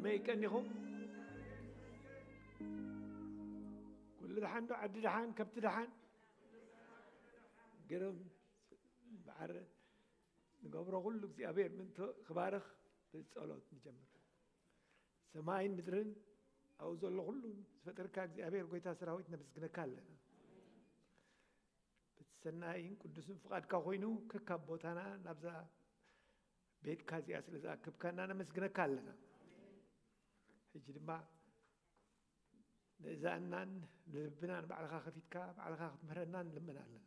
ከመይ ቀኒኹም? ኩሉ ደሓን ዶ? ዓዲ ደሓን፣ ከብቲ ደሓን? ግርም። በዓል ንገብሮ ኩሉ እግዚኣብሔር ምእንቲ ክባርኽ ብጸሎት ንጀምር። ሰማይን ምድርን ኣብኡ ዘሎ ኩሉ ዝፈጠርካ እግዚኣብሔር ጎይታ ሰራዊት ነመስግነካ ኣለና። በቲ ሰናይን ቅዱስን ፍቓድካ ኮይኑ ከካብ ቦታና ናብዛ ቤትካ እዚኣ ስለ ዝኣከብካና ነመስግነካ ኣለና። ሕጂ ድማ ንእዛንናን ንልብናን ባዕልኻ ከፊትካ ባዕልኻ ክትምህረና ንልምን ኣለና።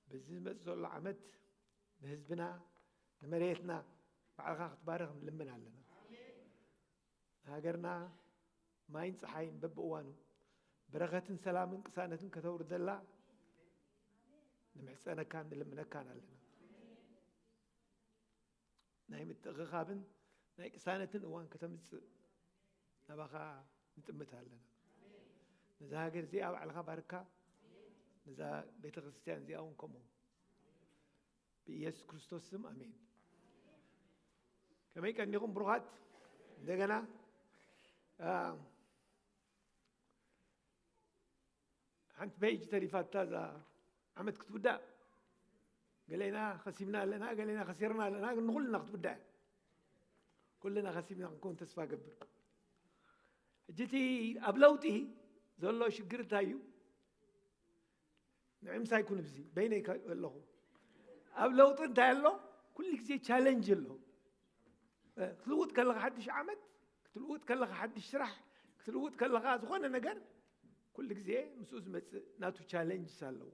በዚ ዝመጽእ ዘሎ ዓመት ንህዝብና ንመሬትና ባዕልኻ ክትባርኽ ንልምን ኣለና። ንሃገርና ማይን ጸሓይን በብእዋኑ በረኸትን ሰላምን ቅሳነትን ከተውርደላ ንምሕጸነካን ንልምነካን ኣለና። ናይ ምትእኽኻብን ናይ ቅሳነትን እዋን ከተምጽእ ናባኻ ንጥምት ኣለና። ነዛ ሃገር እዚኣ ባዕልኻ ባርካ፣ ነዛ ቤተ ክርስቲያን እዚኣ እውን ከምኡ። ብኢየሱስ ክርስቶስ ስም ኣሜን። ከመይ ቀኒኹም ብሩኻት? እንደገና፣ አ፣ ሓንቲ ፔጅ ተሪፋታ እዛ ዓመት ክትውዳእ። ገሌና ከሲብና ኣለና፣ ገሌና ከሲርና ኣለና፣ ግን ንኹልና ክትውዳእ እያ። ኩልና ከሲብና ክንከውን ተስፋ ገብር። ሕጂ እቲ ኣብ ለውጢ ዘሎ ሽግር እንታይ እዩ? ንዕምሳ ኣይኩን ብዚ በይነይ ከ-፣ ኣለኹ። ኣብ ለውጢ እንታይ ኣሎ? ኩሉ ግዜ ቻለንጅ ኣሎ። እ፣ ክትልውጥ ከለኻ ሓድሽ ዓመት፣ ክትልውጥ ከለኻ ሓድሽ ስራሕ፣ ክትልውጥ ከለኻ ዝኾነ ነገር፣ ኩሉ ግዜ ምስኡ ዝመጽእ ናቱ ቻለንጅስ ኣለዎ።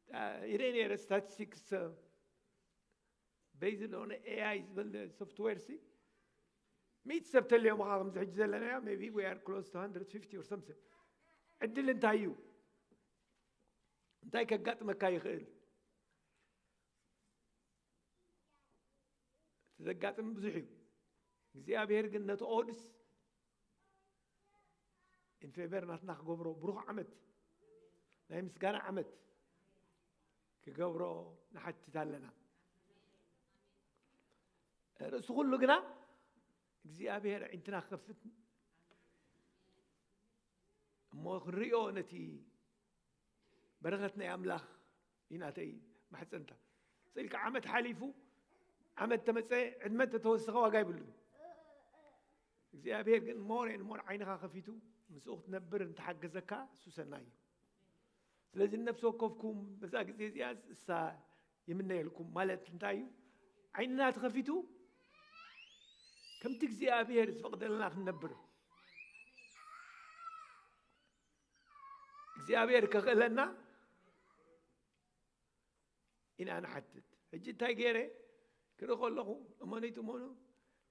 አ፣ ይርኢ ነይረ ስታቲስቲክስ፣ እ፣ ቤዝድ ኦን ኤ ኣይ ዝበል ሶፍትዌር ሲ፣ ሚእቲ ሰብ ተልዮም ኻ ከምዚ ሕጂ ዘለናዮ፣ maybe we are close to hundred fifty or something። ዕድል እንታይ እዩ? እንታይ ከጋጥመካ ይኽእል? እቲ ዘጋጥም ብዙሕ እዩ። እግዚኣብሔር ግን ነቲ ኦድስ ኢን ፌቨር ናትና ክገብሮ፣ ብሩኽ ዓመት፣ ናይ ምስጋና ዓመት ክገብሮ ንሓትት ኣለና። ርእሲ ኩሉ ግና እግዚኣብሔር ኣዒንትና ክኸፍት እሞ ክንርእዮ ነቲ በረኸት ናይ ኣምላኽ እዩ ናተይ ማሕፀንታ። ስኢልካ ዓመት ሓሊፉ፣ ዓመት ተመፀ፣ ዕድመ እንተተወሰኸ ዋጋ ይብሉን። እግዚኣብሔር ግን ሞር ኤን ሞር ዓይንኻ ከፊቱ ምስኡ ክትነብር እንተሓገዘካ እሱ ሰናይ እዩ። ስለዚ ነፍሲ ወከፍኩም በዛ ግዜ እዚኣ እሳ ይምነየልኩም። ማለት እንታይ እዩ? ዓይንና ተኸፊቱ ከምቲ እግዚኣብሔር ዝፈቕደልና ክንነብር እግዚኣብሔር ከኽእለና ኢና ንሓትት። ሕጂ እንታይ ገይረ ክርኢ ከለኹ፣ እመኑይ ትእመኑ፣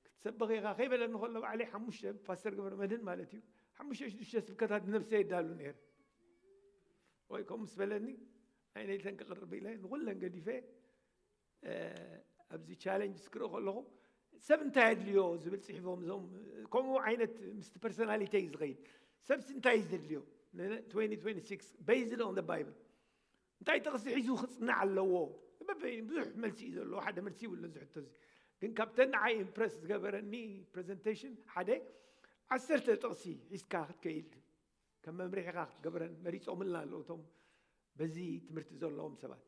ክትሰብኽ ኢኻ ከይበለኒ ከሎ ባዕለይ ሓሙሽተ፣ ፓስተር ገብረ መድህን ማለት እዩ፣ ሓሙሽተ ሽዱሽተ ስብከታት ንነብሰይ የዳሉ ነይረ። ወይ ከምኡ ምስ በለኒ፣ ዓይነይ ተንቀቕርብ ኢለ ንኹለን ገዲፈ፣ እ፣ ኣብዚ ቻለንጅ ክርኢ ከለኹ፣ ሰብ እንታይ የድልዮ ዝብል ጽሒፎም እዞም፣ ከምኡ ዓይነት ምስቲ ፐርሶናሊቲ እዩ ዝኸይድ። ሰብሲ እንታይ እዩ ዘድልዮ? ን-፣ twenty twenty-six based on the Bible። እንታይ ጥቕሲ ሒዙ ክጽናዕ ኣለዎ? በበይኑ ብዙሕ መልሲ እዩ ዘለዎ። ሓደ መልሲ ይብሉን እዚ ሕቶ እዚ። ግን ካብተን ንዓይ ኢምፕረስ ዝገበረኒ ፕሬዘንቴሽን ሓደ ዓሰርተ ጥቕሲ ሒዝካ ክትከይድ ከም መምርሒኻ ክትገብረን መሪጾምልና ኣለዉ እቶም በዚ ትምህርቲ ዘለዎም ሰባት።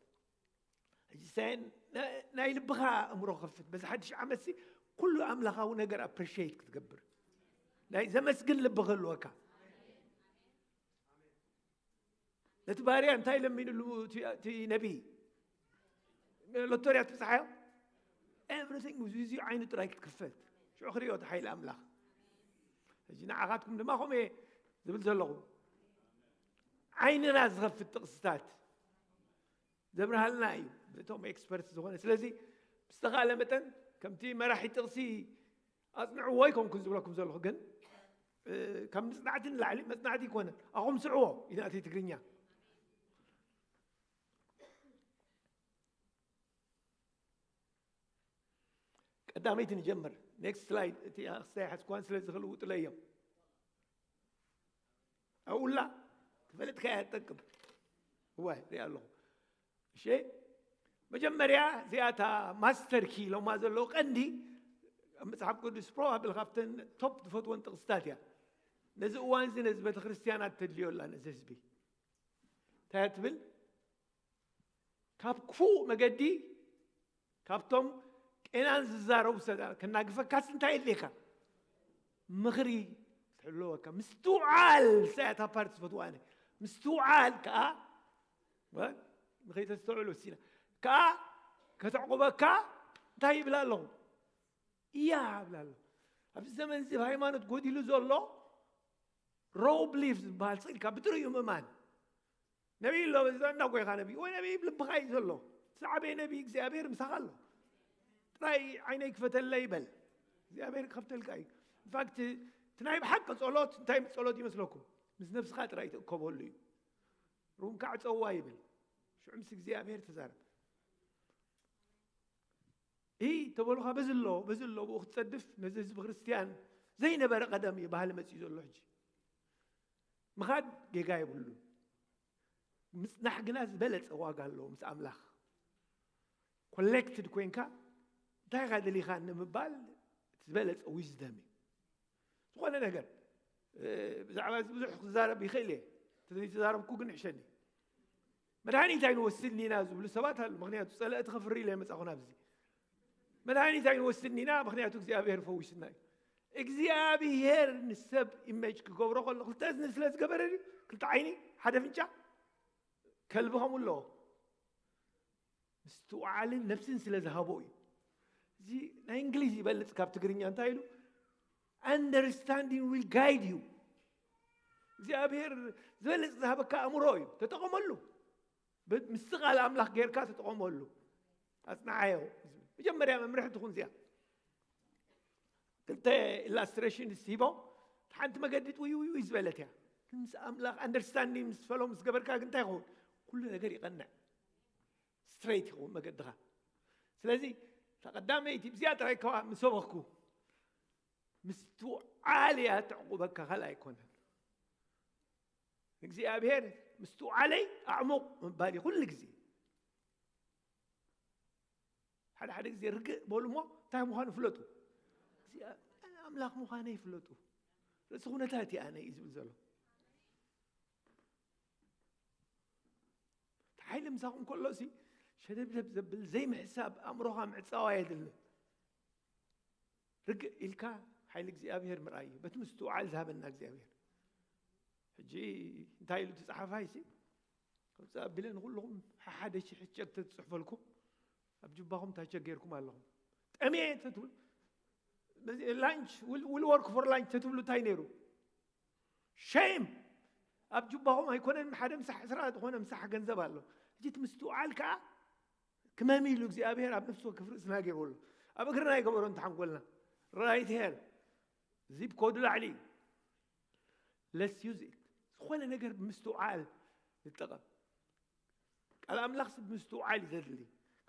ሕጂ ሳየን ና-፣ ናይ ልብኻ ኣእምሮ ክኸፍት። በዚ ሓድሽ ዓመትሲ ኩሉ ኣምላኻዊ ነገር ኣፕሪሺየት ክትገብር። ናይ ዘመስግን ልቢ ክህልወካ። ነቲ ባርያ እንታይ ለሚንሉ እቲ፣ እቲ ነቢይ? ሎቶርያ ትብጽሓዮ? ኤቭሪቲንግ ዊዝ ዩ ዓይኑ ጥራይ ክትክፈት። ሽዑ ክርእዮ እቲ ሓይሊ ኣምላኽ። ሕጂ ንዓኻትኩም ድማ ከምኡ እየ ዝብል ዘለኹ። ዓይንና ዝኸፍት ጥቕስታት ዘብርሃልና እዩ፣ ብእቶም ኤክስፐርት ዝኾነ። ስለዚ ብዝተኻእለ መጠን ከምቲ መራሒ ጥቕሲ ኣጽንዕዎ ኣይኮንኩን ዝብለኩም ዘለኹ፣ ግን፣ እ፣ ካብ ምጽናዕቲ ንላዕሊ መጽናዕቲ ይኮነን። ኣኹም ስዕዎ ኢና እቲ ትግርኛ። ቀዳመይቲ ንጀምር። ኔክስት ስላይድ። እቲ ኣኽስታይ ሓዝኳን ስለ ዝኽልውጥለይ እዮም። ኣብኡላ ተፈለጥካያ ትጠቅም። እዋይ፣ ሪኣ ኣለኹ። እሺ፣ መጀመርያ እዚኣታ ማስተር ኪ ኢሎማ ዘለዉ ቀንዲ ኣብ መጽሓፍ ቅዱስ ፕሮባብል ካብተን ቶፕ ዝፈትወን ጥቕስታት እያ። ነዚ እዋን እዚ ነዚ ቤተ ክርስቲያናት ተድልዮ ኣላ። ነዚ ህዝቢ እንታይ እያ ትብል? ካብ ክፉእ መገዲ፣ ካብቶም ቄናን ዝዛረቡ ሰ- ከናግፈካስ እንታይ የድልየካ? ምኽሪ ትሕልወካ። ምስትውዓል ሳያታ ፓርቲ ዝፈትዋ ኣነ። ምስትውዓል ከዓ ወ- ንኸይተስተውዕሉ ሲና ከዓ ከተዕቁበካ እንታይ ይብላ ኣለኹ? እያ ይብላ ኣለኹ። ኣብዚ ዘመን እዚ ሃይማኖት ጎዲሉ ዘሎ ሮው ብሊፍ ዝበሃል ስኢልካ ብጥሪኡ ምእማን። ነቢይ ኣሎ በዛ እንዳ ጎይኻ ነቢይ ወይ ነቢይ ልብኻ እዩ ዘሎ። ዝዓበየ ነቢይ እግዚኣብሔር ምሳኻ ኣሎ። ጥራይ ዓይነይ ክፈተለይ ይበል፣ እግዚኣብሔር ክኸፍተልካ እዩ። ኢንፋክት እቲ ናይ ብሓቂ ጸሎት እንታይ ጸሎት ይመስለኩም? ምስ ነብስኻ ጥራይ ትእከበሉ እዩ። ሩምካ ዕጸዋ ይብል፣ ሽዑ ምስ እግዚኣብሔር ተዛረብ። ይ ተበሉኻ በዚ ኣሎ በዚ ኣሎ ብኡ ክትጸድፍ ነዚ ህዝቢ ክርስትያን ዘይነበረ ቀደም እዩ ባህሊ መጽኡ ዘሎ። ሕጂ ምኻድ ጌጋ የብሉን። ምጽናሕ ግና ዝበለጸ ዋጋ ኣለዎ ምስ ኣምላኽ። ኮሌክትድ ኮይንካ እንታይ ኢኻ ደሊኻ ንምባል እቲ ዝበለጸ ዊዝደም እዩ። ዝኾነ ነገር ብዛዕባ እዚ ብዙሕ ክዛረብ ይኽእል እየ። ተዘይተዛረብኩ ግን ሕሸኒ። መድሃኒት ኣይንወስድን ኢና ዝብሉ ሰባት ኣሉ። ምክንያቱ ጸለእቲ ከፍሪ ኢለ መጻኹ ናብዚ። መድሃኒት ኣይንወስድን ኢና ምክንያቱ እግዚኣብሔር ፈዊስና እዩ። እግዚኣብሔር ንሰብ ኢሜጅ ክገብሮ ከሎ ክልተ እዝኒ ስለ ዝገበረ ድዩ? ክልተ ዓይኒ፣ ሓደ ኣፍንጫ፣ ከልቢ ከምኡ ኣለዎ። ምስትውዓልን ነብስን ስለ ዝሃቦ እዩ። እዚ ናይ እንግሊዝ ይበልጽ ካብ ትግርኛ። እንታይ ኢሉ? Understanding will guide you። እግዚኣብሔር ዝበለጽ ዝሃበካ ኣእምሮ እዩ፣ ተጠቐመሉ። ብ- ምስቲ ቃል ኣምላኽ ጌርካ ተጠቐመሉ። ኣጽንዓዮ። መጀመርያ መምርሒ ትኹን እዚኣ። ክልተ ኢላስትሬሽን ሂቦ፣ ሓንቲ መገዲ ውይ ውይ ውይ ዝበለት እያ። ግን ምስ ኣምላኽ ኣንደርስታንዲንግ ምስ ፈሎ ምስ ገበርካ ግን እንታይ ይኸውን? ኩሉ ነገር ይቐንዕ። ስትሬት ይኸውን መገድኻ። ስለዚ እታ ቀዳመይቲ ብዚኣ ጥራይ ከዋ ምሰበኽኩ፣ ምስትውዓል እያ ተዕቁበካ፣ ካልእ ኣይኮነን። እግዚኣብሔር ምስትውዓለይ ኣዕሙቕ ምባል እዩ ኩሉ ግዜ። ሓደ ሓደ ግዜ ርግእ በሉ እሞ እንታይ ምዃኑ ፍለጡ። እግዚኣብሔር ኣምላኽ ምዃነይ ፍለጡ። ርእሲ ኩነታት እየ ኣነ እዩ ዝብል ዘሎ። እቲ ሓይሊ ምሳኹም ከሎ ሲ ሸደብደብ ዘብል ዘይምሕሳብ ኣእምሮኻ ምዕጻዋ የድልን። ርግእ ኢልካ ሓይሊ እግዚኣብሔር ምርኣይ እዩ። በቲ ምስትውዓል ዝሃበና እግዚኣብሔር። ሕጂ እንታይ ኢሉ እቲ ጸሓፋይ ሲ ከምዚ ኣቢለ ንኹልኹም ሓደ ሽሕ ቸክ ተትጽሕፈልኩም ኣብ ጅባኹም እንታይ ቸክ ጌርኩም ኣለኹም? ጠምየ ተትብሉ ላንች ዊል ወርክ ፎር ላንች ተትብሉ እንታይ ነይሩ? ሸይም። ኣብ ጅባኹም ኣይኮነን ሓደ ምሳሕ ዕስራ ዝኾነ ምሳሕ ገንዘብ ኣሎ። ሕጂ እቲ ምስትውዓል ከዓ ክመም ኢሉ እግዚኣብሔር ኣብ ነፍሲ ወከፍ ርእስና ገይርዎ ኣሎ። ኣብ እግርና ይገበሮ እንተ ሓንጎልና ራይት ሄር ዚፕ ኮዱ ላዕሊ እዩ። ለስ ዩዝ ኢት። ዝኾነ ነገር ብምስትውዓል ንጠቐም። ቃል ኣምላኽ ሰብ ምስትውዓል እዩ ዘድሊ።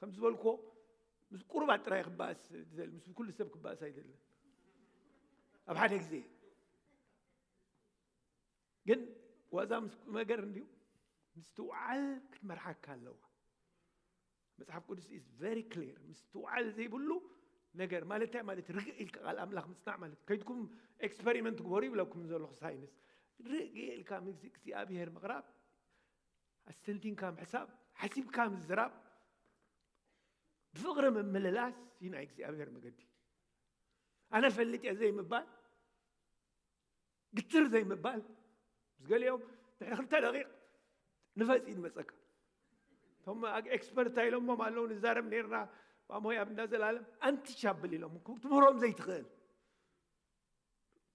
ከም ዝበልኮ ምስ ቁሩባት ጥራይ ክባእስ ዝደሊ፣ ምስ ኩሉ ሰብ ክባእስ ኣይደልን። ኣብ ሓደ ግዜ ግን ዋዛ ምስ ቁም ነገር እንድዩ ምስትውዓል ክትመርሓካ ኣለዋ። መጽሓፍ ቅዱስ is very clear። ምስትውዓል ዘይብሉ ነገር ማለት እንታይ ማለት? ርግእ ኢልካ ቃል ኣምላኽ ምጽናዕ ማለት። ከይድኩም ኤክስፐሪመንት ግበሩ ይብለኩም ዘለኹ ሳይንስ። ርግእ ኢልካ ምስ እግዚኣብሔር ምቕራብ፣ ኣስተንቲንካ ምሕሳብ፣ ሓሲብካ ምዝራብ፣ ብፍቕሪ ምምልላስ እዩ ናይ እግዚኣብሔር መገዲ። ኣነ ፈልጥ እየ ዘይምባል፣ ግትር ዘይምባል። ምስ ገሊኦም ድሕሪ ክልተ ደቂቕ ንፈፂ ንመፀካ። እቶም ኣግ- ኤክስፐርት ኢሎሞም ኣለዉ፣ ንዛረብ ነርና ማሞይ ኣብ እንዳ ዘላለም ኣንቲ ቻብል ኢሎም ክትምህሮም ዘይትኽእል።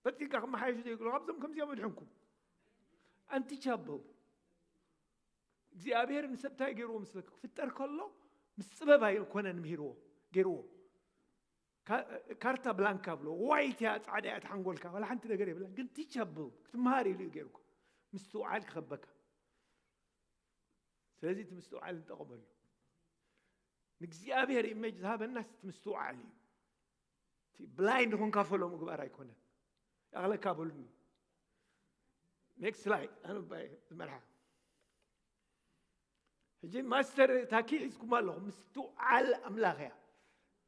ፈፂምካ ክመሓየሹ ዘይክእሉ ካብዞም ከምዚኦም ኣድሕንኩም። ኣንቲ ቻብል እግዚኣብሔር ንሰብ እንታይ ገይርዎ ምስለካ ክፍጠር ከሎ ምስ ጥበብ ኣይኮነን ምሂርዎ ገይርዎ። ካ- ካርታ ብላንካ ብሎ ዋይት እያ ፃዕዳ እያ ተሓንጎልካ ዋላ ሓንቲ ነገር የብላ። ግን ቲቻብል ክትመሃር ኢሉ እዩ ገይርኩ። ምስትውዓል ክኸበካ። ስለዚ እቲ ምስትውዓል ንጠቐመሉ። ንእግዚኣብሔር ኢሜጅ ዝሃበናስ እቲ ምስትውዓል እዩ። እቲ ብላይንድ ኾንካ ፈሎ ምግባር ኣይኮነን። ያቕለካ በሉኒ። ኔክስት ስላይድ ኣነባይ ዝመርሓ። ሕጂ ማስተር ታኪ ሒዝኩማ ኣለኹም። ምስትውዓል ኣምላኽ እያ።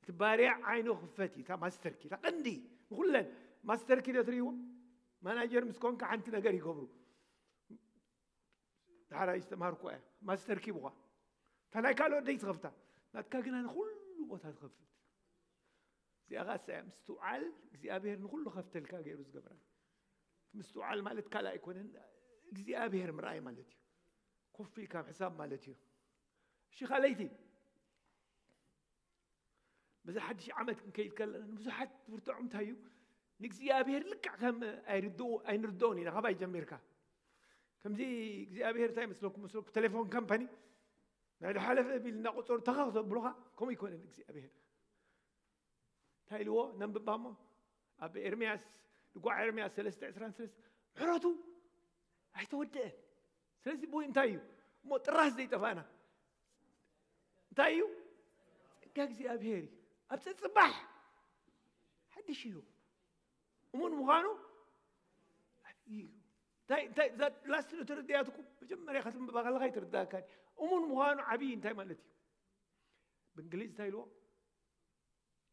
እቲ ባርያ ዓይኑ ክፈት እዩ። እታ ማስተር ኪ፣ እታ ቀንዲ ንኹለን ማስተር ኪ ዶ ትርእይዎ? ማናጀር ምስ ኮንካ ሓንቲ ነገር ይገብሩ። ዳሕራይ ዝተምሃርኩዋ እያ። ማስተር ኪ ብኳ። እታ ናይ ካልኦት ደይ ትኸፍታ። ናትካ ግና ንኹሉ ቦታ ትኸፍት። እዚኣ ኻሳ እያ ምስትውዓል። እግዚኣብሔር ንኹሉ ከፍተልካ ገይሩ ዝገብራ። ምስትውዓል ማለት ካልእ ኣይኮነን፣ እግዚኣብሔር ምርኣይ ማለት እዩ። ኮፍ ኢልካ ምሕሳብ ማለት እዩ። እሺ፣ ካልኣይቲ፣ በዚ ሓድሽ ዓመት ክንከይድ ከለና ንብዙሓት ዝብርትዖም እንታይ እዩ? ንእግዚኣብሔር ልክዕ ከም ኣይርድኡ-፣ ኣይንርድኦን ኢና። ካባይ ጀሚርካ ከምዚ እግዚኣብሔር እንታይ መስለኩም? መስለኩም ቴሌፎን ካምፓኒ ናይ ዝሓለፈ ቢል እናቆጸሩ ተኸኽ ዘብሉኻ? ከምኡ ይኮነን እግዚኣብሔር። እንታይ ኢልዎ ነንብባ እሞ? ኣብ ኤርምያስ፣ ልጓዕ ኤርምያስ ሰለስተ ዕስራን ሰለስተ፣ ምሕረቱ ኣይተወደአን። ስለዚ ብኡ እንታይ እዩ እሞ ጥራስ ዘይጠፋና እንታይ እዩ? ጸጋ እግዚኣብሔር እዩ። ኣብ ጸጽባሕ ሓድሽ እዩ። እሙን ምዃኑ ዓብዪ እዩ። እንታይ፣ እንታይ፣ እዛ ላስት ዶ ተረድያትኩም? መጀመርያ ከተንብባ ከለኻ ይትርዳእካ። እሙን ምዃኑ ዓብዪ እንታይ ማለት እዩ? ብእንግሊዝ እንታይ ኢልዎ?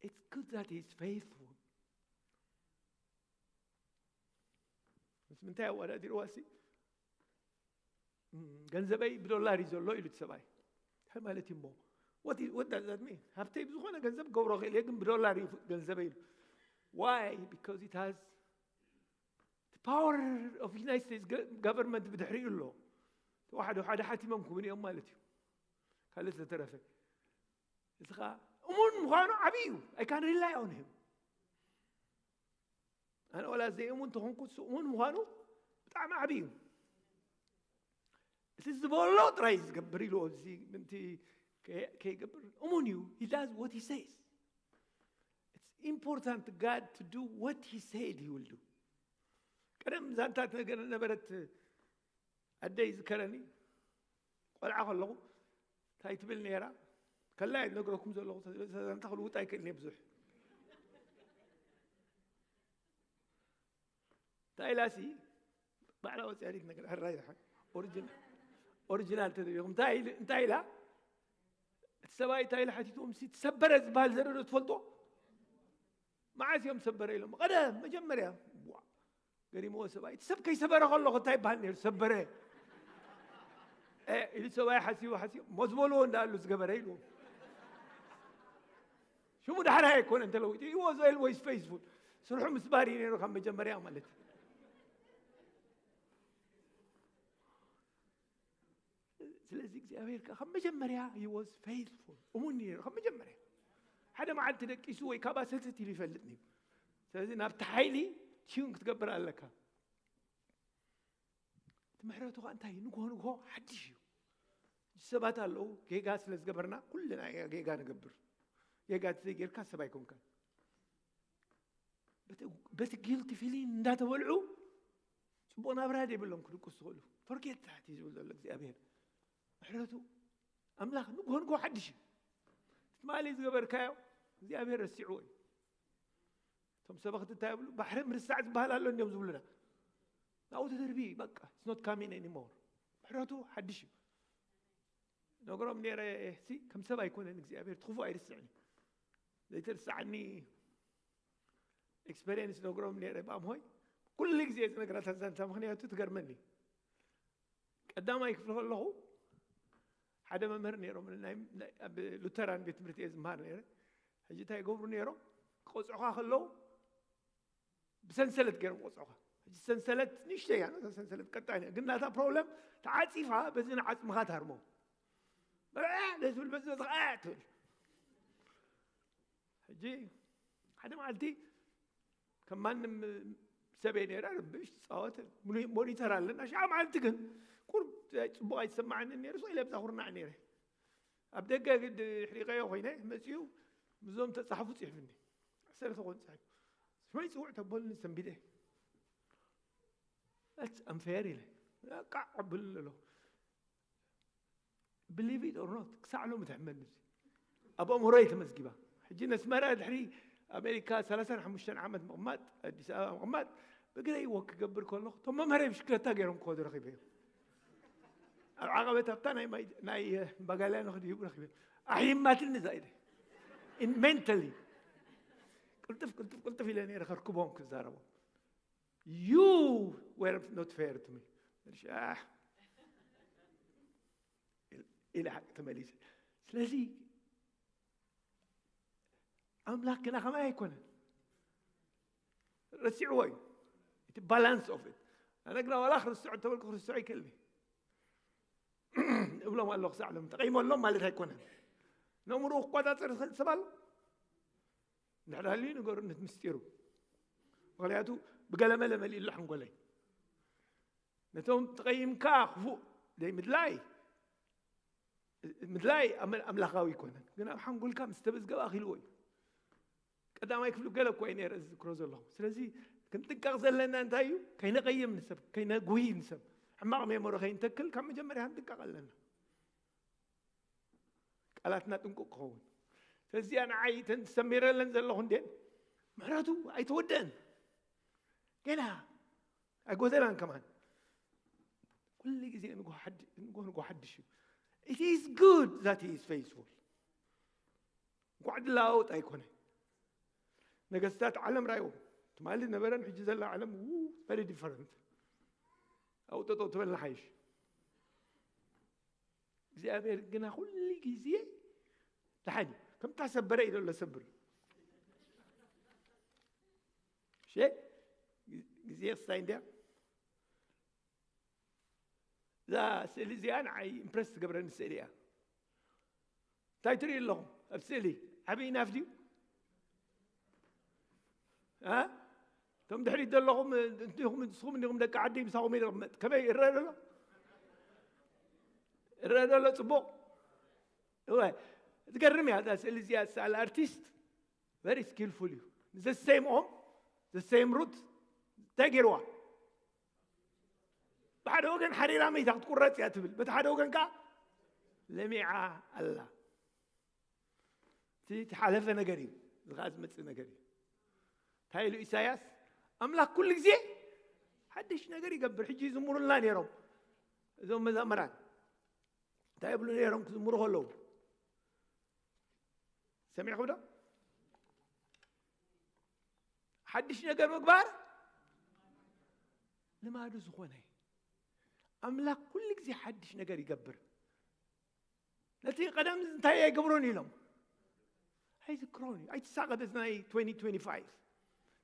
It's good that he's faithful። ምስ ምንታይ ኣወዳዲርዋ ሲ? "እም፣ ገንዘበይ ብዶላር እዩ ዘሎ" ኢሉ እቲ ሰብኣይ። እንታይ ማለት እዩ እሞ? What is, what does that mean? ሃብተይ ብዝኾነ ገንዘብ ገብሮ ክእል እየ፣ ግን ብዶላር እዩ ገንዘበይ ኢሉ። Why? Because it has the power of United States go-, government ብድሕሪኡ ኣሎ። ተዋሕዶ ሓደ ሓቲሞም ክብሉ እዮም ማለት እዩ። ካልእ ዝተረፈ። እዚ ኸዓ እሙን ምዃኑ ዓብዪ እዩ። I can rely on him። ኣነ ወላ ዘይእሙን ተኾንኩ፣ እሱ እሙን ምዃኑ ብጣዕሚ ዓብዪ እዩ። እቲ ዝበሎ ጥራይ ዝገብር ኢሉ፣ እዚ ምንቲ ከይ-፣ ከይገብር እሙን እዩ። He does what he says. It's important God to do what he said he will do። ቀደም ዛንታት ነገር ነበረት፣ ኣደይ ዝከረኒ፣ ቆልዓ ከለኹ እንታይ ትብል ነይራ? ከላ እየ ዝነግረኩም ዘለኹ፣ ዛንታ ክልውጥ ኣይክእልን እየ ብዙሕ። እንታይ ኢላ ሲ? ባዕላ ወፂኣ ድዩ ነገር ሕራይ ዝሓ-፣ ኦሪጂን-፣ ኦሪጂናል ተደሪኹም። እንታይ ኢል-፣ እንታይ ኢላ? እቲ ሰብኣይ እንታይ ኢላ ሓቲትዎም ሲ? ተሰበረ ዝበሃል ዘረዶ ትፈልጦ? መዓስ እዮም ሰበረ ኢሎም? ቀደም መጀመርያ። ዋ፣ ገሪምዎ ሰብኣይ፣ እቲ ሰብ ከይሰበረ ከሎ እንታይ ይበሃል ነይሩ? ሰበረ። እ፣ ኢሉ ሰብኣይ ሓሲቡ፣ ሓሲቡ፣ "ሞ ዝበልዎ እንዳ ኣሉ ዝገበረ" ኢልዎ። ሽሙ ዳሕራይ ኣይኮነን ተለዊጡ። He was always faithful። ስርሑ ምስባር እዩ ነይሩ ካብ መጀመርያ ማለት እዩ። ስለዚ እግዚኣብሔር ከኣ ካብ መጀመርያ he was faithful። እሙን ነይሩ ካብ መጀመርያ። ሓደ መዓልቲ ደቂሱ ወይ ካባ ሰተት ኢሉ ይፈልጥ ነይሩ። ስለዚ ናብቲ ሓይሊ ቲዩን ክትገብር ኣለካ። እቲ ምሕረቱ ከኣ እንታይ እዩ? ንግሆ ንግሆ ሓድሽ እዩ። ሰባት ኣለዉ፣ ጌጋ ስለ ዝገበርና ኩልና ጌጋ ንገብር። ጌጋ እንተዘይጌርካ ሰብ ኣይኮንካን። በቲ፣ በቲ ጊልቲ ፊሊንግ እንዳተበልዑ ጽቡቕ ናብራ ዘይብሎም ክድቅሱ ዝኽእሉ። ፎርጌት ዛት እዩ ዝብል ዘሎ እግዚኣብሔር። ምሕረቱ ኣምላኽ ንግሆ ንግሆ ሓድሽ እዩ። ትማሊ ዝገበርካዮ እግዚኣብሔር ረሲዕዎ እዩ። እቶም ሰበኽቲ እንታይ ይብሉ? "ባሕሪ ምርሳዕ ዝበሃል ኣሎ" እንዲዮም ዝብሉና። ናብኡ ተደርቢ፣ በቃ፣ it's not coming anymore። ምሕረቱ ሓድሽ እዩ። ነግሮም ነይረ፣ ሲ፣ ከም ሰብ ኣይኮነን እግዚኣብሔር፣ እቲ ክፉእ ኣይርስዕን እዩ። ዘይተርስዓኒ ኤክስፔሪየንስ ነግሮም ነይረ፣ ብኣምሆይ። ኩሉ ግዜ ዝነግራ እታ ዛንታ፣ ምኽንያቱ ትገርመኒ። ቀዳማይ ክፍሊ ከለኹ ሓደ መምህር ነይሮም፣ ናይ፣ ናይ፣ ኣብ ሉተራን ቤት ትምህርቲ እየ ዝመሃር ነይረ። ሕጂ እንታይ ይገብሩ ነይሮም? ክቆጽዑኻ ከለዉ ብሰንሰለት ገይሮም ቆጽዑኻ። ሕጂ ሰንሰለት ንእሽተይ እያ፣ ነታ ሰንሰለት ቀጣን እያ። ግን ናታ ፕሮብለም ተዓጺፋ በዚ ንዓጽምኻ ትሃርሞ። በ-፣ ደስ ዝብል በዚ በዚ ኸኣ ትብል። ሕጂ ሓደ መዓልቲ ከም ማንም ሰብ እየ ነይረ፣ ርብሽ፣ ጻወት፣ ሙሉ-፣ ሞኒተር ኣለና። ሽዓ መዓልቲ ግን ቁሩብ ጽቡቕ ኣይተሰማዓንን ነይሩ፣ ስቕ ኢለ ኣብዛ ኩርናዕ ነይረ። ኣብ ደገ ግን ድሕሪቀዮ ኮይነ መጺኡ ምስዞም ተጻሕፉ ጽሒፉኒ። ዓሰርተ ኮን ጽሒፉ። ስመይ ጽውዕ ተበሉኒ ሰንቢደ። That's unfair ኢለ። ቃዕ ኣብሉኒ ኣለኹ። Believe it or not፣ ክሳዕ ሎሚ ትሕመኒ። ኣብ ኣእምሮይ ተመዝጊባ። ሕጂ ነስመራ ድሕሪ ኣሜሪካ ሰላሳን ሓሙሽተን ዓመት ምቕማጥ፣ ኣዲስ ኣበባ ምቕማጥ፣ ብእግረይ ወክ ክገብር ከለኹ፣ እቶም መምህረይ ብሽክለታ ገይሮም ክኸዱ ረኺበዮም። ኣብ ዓቐበት ኣብታ ናይ ማይ ናይ ባጋልያ ንኽድይቡ ረኺበ ኣሕይማትኒ እዛ ኢደ። ሜንታሊ ቅልጥፍ ቅልጥፍ ቅልጥፍ ኢለ ነይረ ከርክቦም ክዛረቦም። You were not fair to me ኢለ ሓቂ ተመሊሰ። ስለዚ ኣምላኽ ግና ከማይ ኣይኮነን። ረሲዕዎ እዩ እቲ ባላንስ ኦፍ ኢት። ኣነ ግና ዋላ ክርስዖ እንተበልኩ ክርስዖ ይክእልኒ እብሎም ኣለኹ። ክሳዕ ሎም ተቐይመሎም ማለት ኣይኮነን። ነምሩ ክቆጻጸር ዝኽእል ሰብ ኣሎ? እንድሕር ሃልዩ ንገሩ ነት ምስጢሩ። ምኽንያቱ ብገለመለ መሊእሉ ሓንጎለይ። ነቶም ተቐይምካ ክፉእ ዘይምድላይ ምድላይ ኣመ- ኣምላኻዊ ኣይኮነን። ግን ኣብ ሓንጎልካ ምስ ተበዝገበ ኣኺልዎ እዩ። ቀዳማይ ክፍሊ ገለ እኮ እየ ነይረ ዝዝክሮ ዘለኹ። ስለዚ ክንጥንቀቕ ዘለና እንታይ እዩ? ከይነቐይም ንሰብ፣ ከይነጉሂ ንሰብ፣ ሕማቕ ሜሞሪ ከይንተክል ካብ መጀመርያ ክንጥንቀቕ ኣለና። ቃላትና ጥንቁቕ ክኸውን። ስለዚኣ ንዓይ እተን ዝሰሚረለን ዘለኹ እንዴን ምሕረቱ ኣይተወደአን። ገና ኣይጎደላን ከማን። ኩሉ ግዜ ንጎ ሓድ- ንጎ ንጎ ሓድሽ እዩ። It is good that he is faithful። እንኳዕ ድለዋወጥ ኣይኮነ። ነገስታት ዓለም ራይዎ ትማሊ ነበረን ሕጂ ዘላ ዓለም ው- very different። ኣብኡ ጠጠው ትበልና ሓይሽ። እግዚኣብሔር ግና ኩሉ ግዜ ደሓን እዩ። ከምታ ሰበረ ኢሎ ለሰብር እሺ። ግዜ ክስታይ እንድያ። እዛ ስእሊ እዚኣ ንዓይ ኢምፕረስ ትገብረኒ ስእሊ እያ። እንታይ ትርኢ ኣለኹም ኣብ ስእሊ? ዓብዪ ናፍ ድዩ? እ? እቶም ድሕሪት ዘለኹም እንዲኹም ንስኹም እንዲኹም ደቂ ዓዲ ምሳኹም ኢለ ክመጥ ከመይ ይረአ ደሎ? ይረአ ደሎ ጽቡቕ? እወ። ትገርም እያ እዛ ስእሊ እዚኣ ዝሰኣለ ኣርቲስት። ቨሪ ስኪልፉል እዩ። ዘ ሴም ኦም ዘ ሴም ሩት እንታይ ገይርዋ? ብሓደ ወገን ሓሪራ መይታ ክትቁረጽ እያ ትብል፣ በቲ ሓደ ወገን ከዓ ለሚዓ ኣላ። እቲ ተሓለፈ ነገር እዩ፣ እዚ ከዓ ዝመፅእ ነገር እዩ። እንታይ ኢሉ ኢሳያስ? ኣምላኽ ኩሉ ግዜ ሓድሽ ነገር ይገብር። ሕጂ ይዝምሩልና ነይሮም እዞም መዛምራን። እንታይ ይብሉ ነይሮም ክዝምሩ ከለዉ? ሰሚዕኹም ዶ? ሓድሽ ነገር ምግባር ልማዱ ዝኾነ ኣምላኽ ኩሉ ግዜ ሓድሽ ነገር ይገብር። ነቲ ቀደም እንታይ ኣይገብሮን ኢሎም ኣይዝክሮን እዩ። ኣይትሳቐ፣ በዚ ናይ twenty twenty-five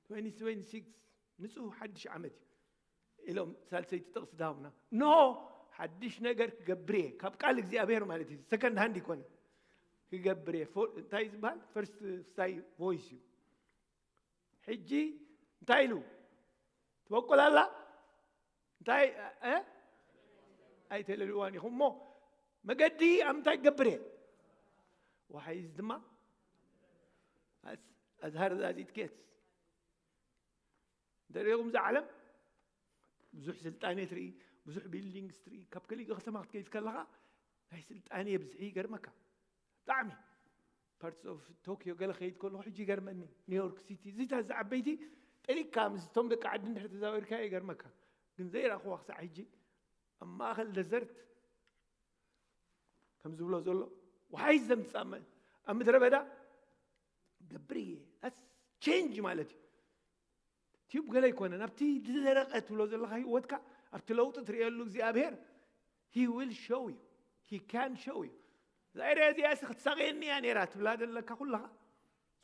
twenty twenty-six ንጹህ ሓድሽ ዓመት እዩ ኢሎም ሳልሰይቲ ጥቕሲ ዝሃቡና። ኖ፣ ሓድሽ ነገር ክገብር እየ፣ ካብ ቃል እግዚኣብሔር ማለት እዩ። ሰከንድ ሃንድ ይኮነ ክገብር እየ። ፎ- እንታይ ዝበሃል ፈርስት ስታይ ቮይስ እዩ። ሕጂ እንታይ ኢሉ ትበቁል ኣላ? እንታይ እ? ኣይተለልዋን ኢኹም እሞ መገዲ ኣብ እንታይ ክገብር እየ? ወሓይዝ ድማ ኣዝሃር ዛዚት ኬትስ እንተሪኹም እዛ ዓለም ብዙሕ ስልጣኔ ትርኢ፣ ብዙሕ ቢልዲንግስ ትርኢ። ካብ ከሊእ ከተማ ክትከይድ ከለኻ ናይ ስልጣኔ ብዝሒ ይገርመካ ብጣዕሚ። ፓርትስ ኦፍ ቶኪዮ ገለ ከይድ ከለኹ ሕጂ ይገርመኒ። ኒውዮርክ ሲቲ እዚታት ዝዓበይቲ ጠሊቅካ ምስቶም ደቂ ዓዲ እንድሕር ተዛዊርካ ይገርመካ። ግን ዘይረኣኽዋ ክሳዕ ሕጂ ኣብ ማእኸል ደዘርት ከም ዝብሎ ዘሎ ወሓይዝ ዘምፅእ ኣብ መ- ኣብ ምድረ በዳ ገብር እየ። ቸንጅ ማለት እዩ። ቲዩብ ገለ ኣይኮነን። ኣብቲ ዝደረቐ ትብሎ ዘለኻ ህይወትካ ኣብቲ ለውጢ ትርእየሉ እግዚኣብሔር he will show you, he can show you። እዛ ኤርያ እዚኣ ሲ ክትሳቐየኒ እያ ነይራ ትብላ ዘለካ ኩለኻ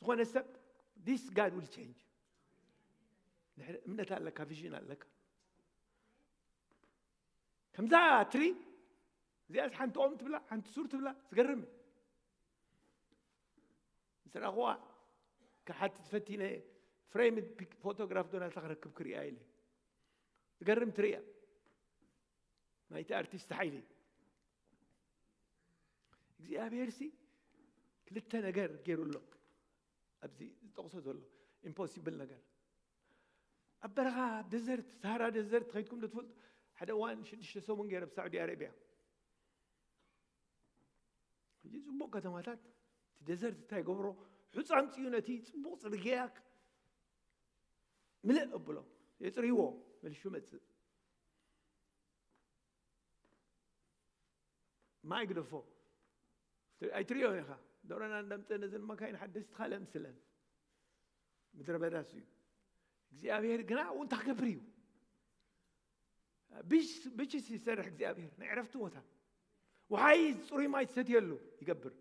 ዝኾነ ሰብ this God will change። ድሕሪ እምነት ኣለካ፣ ቪዥን ኣለካ። ከምዛ ትሪ እዚኣስ ሓንቲ ኦም ትብላ ሓንቲ ሱር ትብላ ዝገርም እዩ። ምስ ረኣኽዋ ክሓትት ፈቲነ ፍሬምድ ፒክ- ፎቶግራፍ ዶ ናታ ክረክብ ክሪኣ ኢለ ዝገርም ትሪያ ናይቲ ኣርቲስት ሓይሊ። እግዚኣብሔር ሲ ክልተ ነገር ገይሩ ኣሎ ኣብዚ ዝጠቕሶ ዘሎ ኢምፖሲብል ነገር። ኣብ በረኻ ደዘርት ሳሃራ ደዘርት ከይድኩም ዶ ትፈልጡ? ሓደ እዋን ሽዱሽተ ሰሙን ገይረ ኣብ ሳዑዲ ኣረቢያ። ሕጂ ጽቡቕ ከተማታት እቲ ደዘርት እንታይ ገብሮ? ሑጻ ኣምጽኡ ነቲ ጽቡቕ ጽርግያ ምልእ ኣብሎ የጽርይዎ መልሹ መጽእ። ማይ ግደፎ። ኣይትርእዮን ኢኻ። ደሮና እንደምፀ ነዘን መካይን ሓደስቲ ካልእ ምስለን። ምድረ በዳ እሱ እዩ። እግዚኣብሔር ግና ኣብኡ እንታይ ክገብር እዩ? ብች-፣ ብችስ ይሰርሕ እግዚኣብሔር። ናይ ዕረፍቲ ቦታ። ውሃይ ጽሩይ ማይ ትሰትየሉ ይገብር።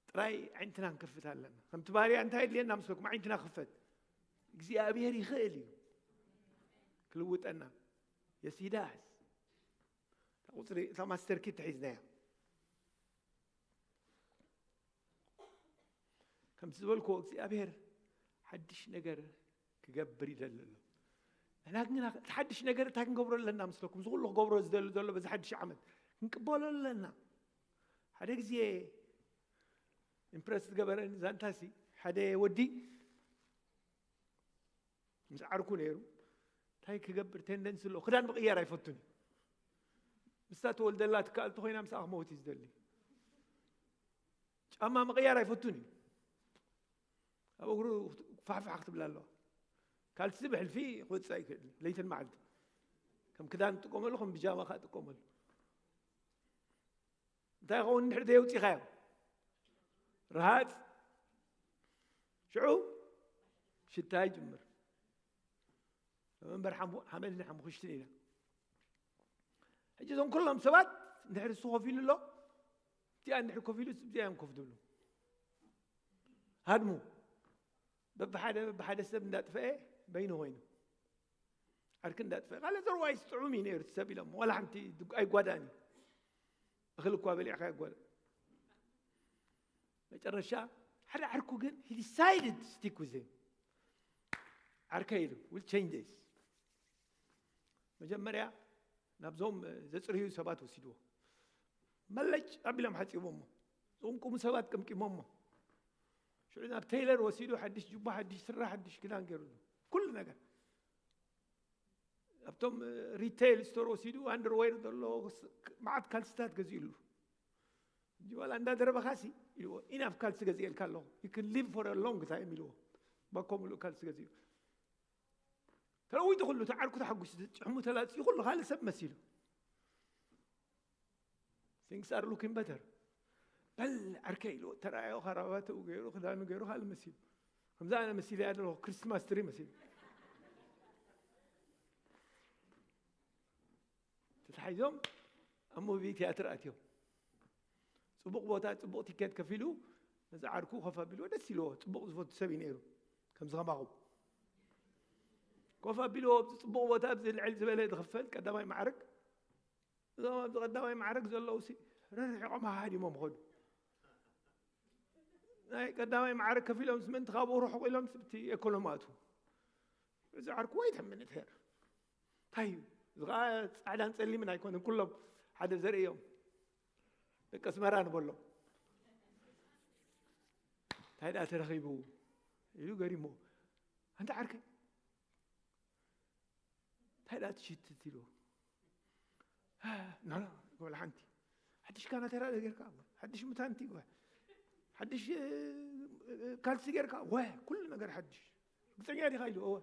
ጥራይ ዓይንትና ክንከፍት ኣለና። ከምቲ ባርያ እንታይ የድልየና ምስለኩም? ዓይንትና ክፈት። እግዚኣብሔር ይኽእል እዩ ክልውጠና። የስ፣ ሂ ዳዝ። እታ ቁጽሪ፣ እታ ማስተር ኪ ተሒዝናያ። ከምቲ ዝበልክዎ እግዚኣብሔር ሓድሽ ነገር ክገብር ይደሊ ኣሎ። ንሕና ግን እቲ ሓድሽ ነገር እንታይ ክንገብሮ ኣለና ምስለኩም? እዚ ኩሉ ክገብሮ ዝደሊ ዘሎ በዚ ሓድሽ ዓመት ክንቅበሎ ኣለና። ሓደ ግዜ ኢምፕረስ ዝገበረኒ ዛንታሲ፣ ሓደ ወዲ ምስ ዓርኩ ነይሩ። እንታይ ክገብር ቴንደንሲ ኣሎ? ክዳን ምቕያር ኣይፈቱን እዩ። ምስታ ተወልደላ ትከኣል ተኾይና ምስኣ ክመውት እዩ ዝደሊ። ጫማ ምቕያር ኣይፈቱን እዩ። ኣብ እግሩ ፋሕፋሕ ክትብላ ኣለዋ። ካልሲ ብሕልፊ ክወፅእ ኣይክእልን፣ ለይትን መዓልቲ። ከም ክዳን ትጥቀመሉ፣ ከም ብጃማ ከዓ ትጥቀመሉ። እንታይ ይኸውን እንድሕር ዘየውፂኻዮ? ረሃፅ። ሽዑ ሽታ ይጅምር። መምበር ሓሙ-፣ ሓመድን ሓሙኽሽትን ኢና። ሕጂ እዞም ኩሎም ሰባት እንድሕር እሱ ኮፍ ኢሉ ኣሎ፣ እቲኣ እንድሕር ኮፍ ኢሉ፣ እዚኣ እዮም ኮፍ ዝብሉ። ሃድሙ። በብሓደ፣ በብሓደ ሰብ እንዳጥፈኤ በይኑ ኮይኑ። ዓርኪ እንዳጥፈኤ። ካልእ ዘርዋይስ ጥዑም እዩ ነይሩ፣ እቲ ሰብ ኢሎም። ዋላ ሓንቲ ድግ-፣ ኣይጓዳእን እዩ። እኽሊ እኳ በሊዕካ ኣይጓዳእ። መጨረሻ ሓደ ዓርኩ ግን፣ he decided to stick with him። ዓርከይ ኢሉ፣ "We'll change this." መጀመርያ ናብዞም ዘጽርዩ ሰባት ወሲድዎ። መለጭ ኣቢሎም ሓጺቦሞ። ዝቕምቅሙ ሰባት ቀምቂሞሞ። ሽዑ ናብ ቴይለር ወሲዱ ሓድሽ ጁባ፣ ሓድሽ ስረ፣ ሓድሽ ክዳን ገይሩሉ። ኩሉ ነገር። ኣብቶም ሪቴይል ስቶር ወሲዱ ኣንደርዌር ዘሎ ስ-፣ መዓት ካልስታት ገዚኡሉ። ሕጂ ዋላ እንዳደረበኻሲ ኢልዎ፣ "ኢናፍ ካልሲ ገዚኤልካ ኣለኹ። You can live for a long time" ኢልዎ። ባኮ ሙሉእ ካልሲ ገዚኡ። ተለዊጡ ኩሉ፣ እቲ ዓርኩ ተሓጒሱ፣ ጭሕሙ ተላጺዩ ኩሉ ካልእ ሰብ መሲሉ። Things are looking better። በል ዓርከይ ኢልዎ፣ ተራእዮ፣ ካራባትኡ ገይሩ፣ ክዳኑ ገይሩ፣ ካልእ መሲሉ። ከምዛ ኣነ መሲለ እያ ዘለኹ፣ ክሪስማስ ትሪ መሲሉ። ተታሒዞም ኣብ ሙቪ ቲያትር ኣትዮም። ጽቡቕ ቦታ፣ ጽቡቕ ቲኬት ከፊሉ፣ ነዚ ዓርኩ ኮፍ ኣቢልዎ፣ ደስ ኢልዎ፣ ጽቡቕ ዝፈቱ ሰብ እዩ ነይሩ። ከምዚ ከማኹም። ኮፍ ኣቢልዎ፣ ኣብዚ ጽቡቕ ቦታ፣ ኣብዚ ልዕል ዝበለ ዝኽፈል ቀዳማይ ማዕርግ። እዞም ኣብዚ ቀዳማይ ማዕርግ ዘለዉ ሲ፣ ረርሒቖም ሃሃዲሞም ኸዱ። ናይ ቀዳማይ ማዕርግ ከፊሎም ምስ ምእንቲ ካብኡ ርሑቕ ኢሎም ስብቲ ኤኮኖሚ ኣትዉ። እዚ ዓርኩ፣ "Wait a minute here." እንታይ እዩ? እዚ ኸዓ ጻዕዳን ጸሊምን ኣይኮነን፣ ኩሎም ሓደ ዘርኢ እዮም። ደቂ ኣስመራ ንበሎም። እንታይ ደኣ ተረኺቡ? ኢሉ ገሪሞ። "ኣንታ ዓርከይ፣ እንታይ ደኣ ትሽትት?" ኢሉ። "ኖ፣ ኖ፣ ወላ ሓንቲ። ሓድሽ ካናቴራ ዶ ጌርካ? ሓድሽ ሙታንቲ፣ ወ-፣ ሓድሽ፣ እ፣ እ፣ ካልሲ ጌርካ? ወ-፣ ኩሉ ነገር ሓድሽ። ርግጸኛ ዲኻ?" ኢሉ። "እወ።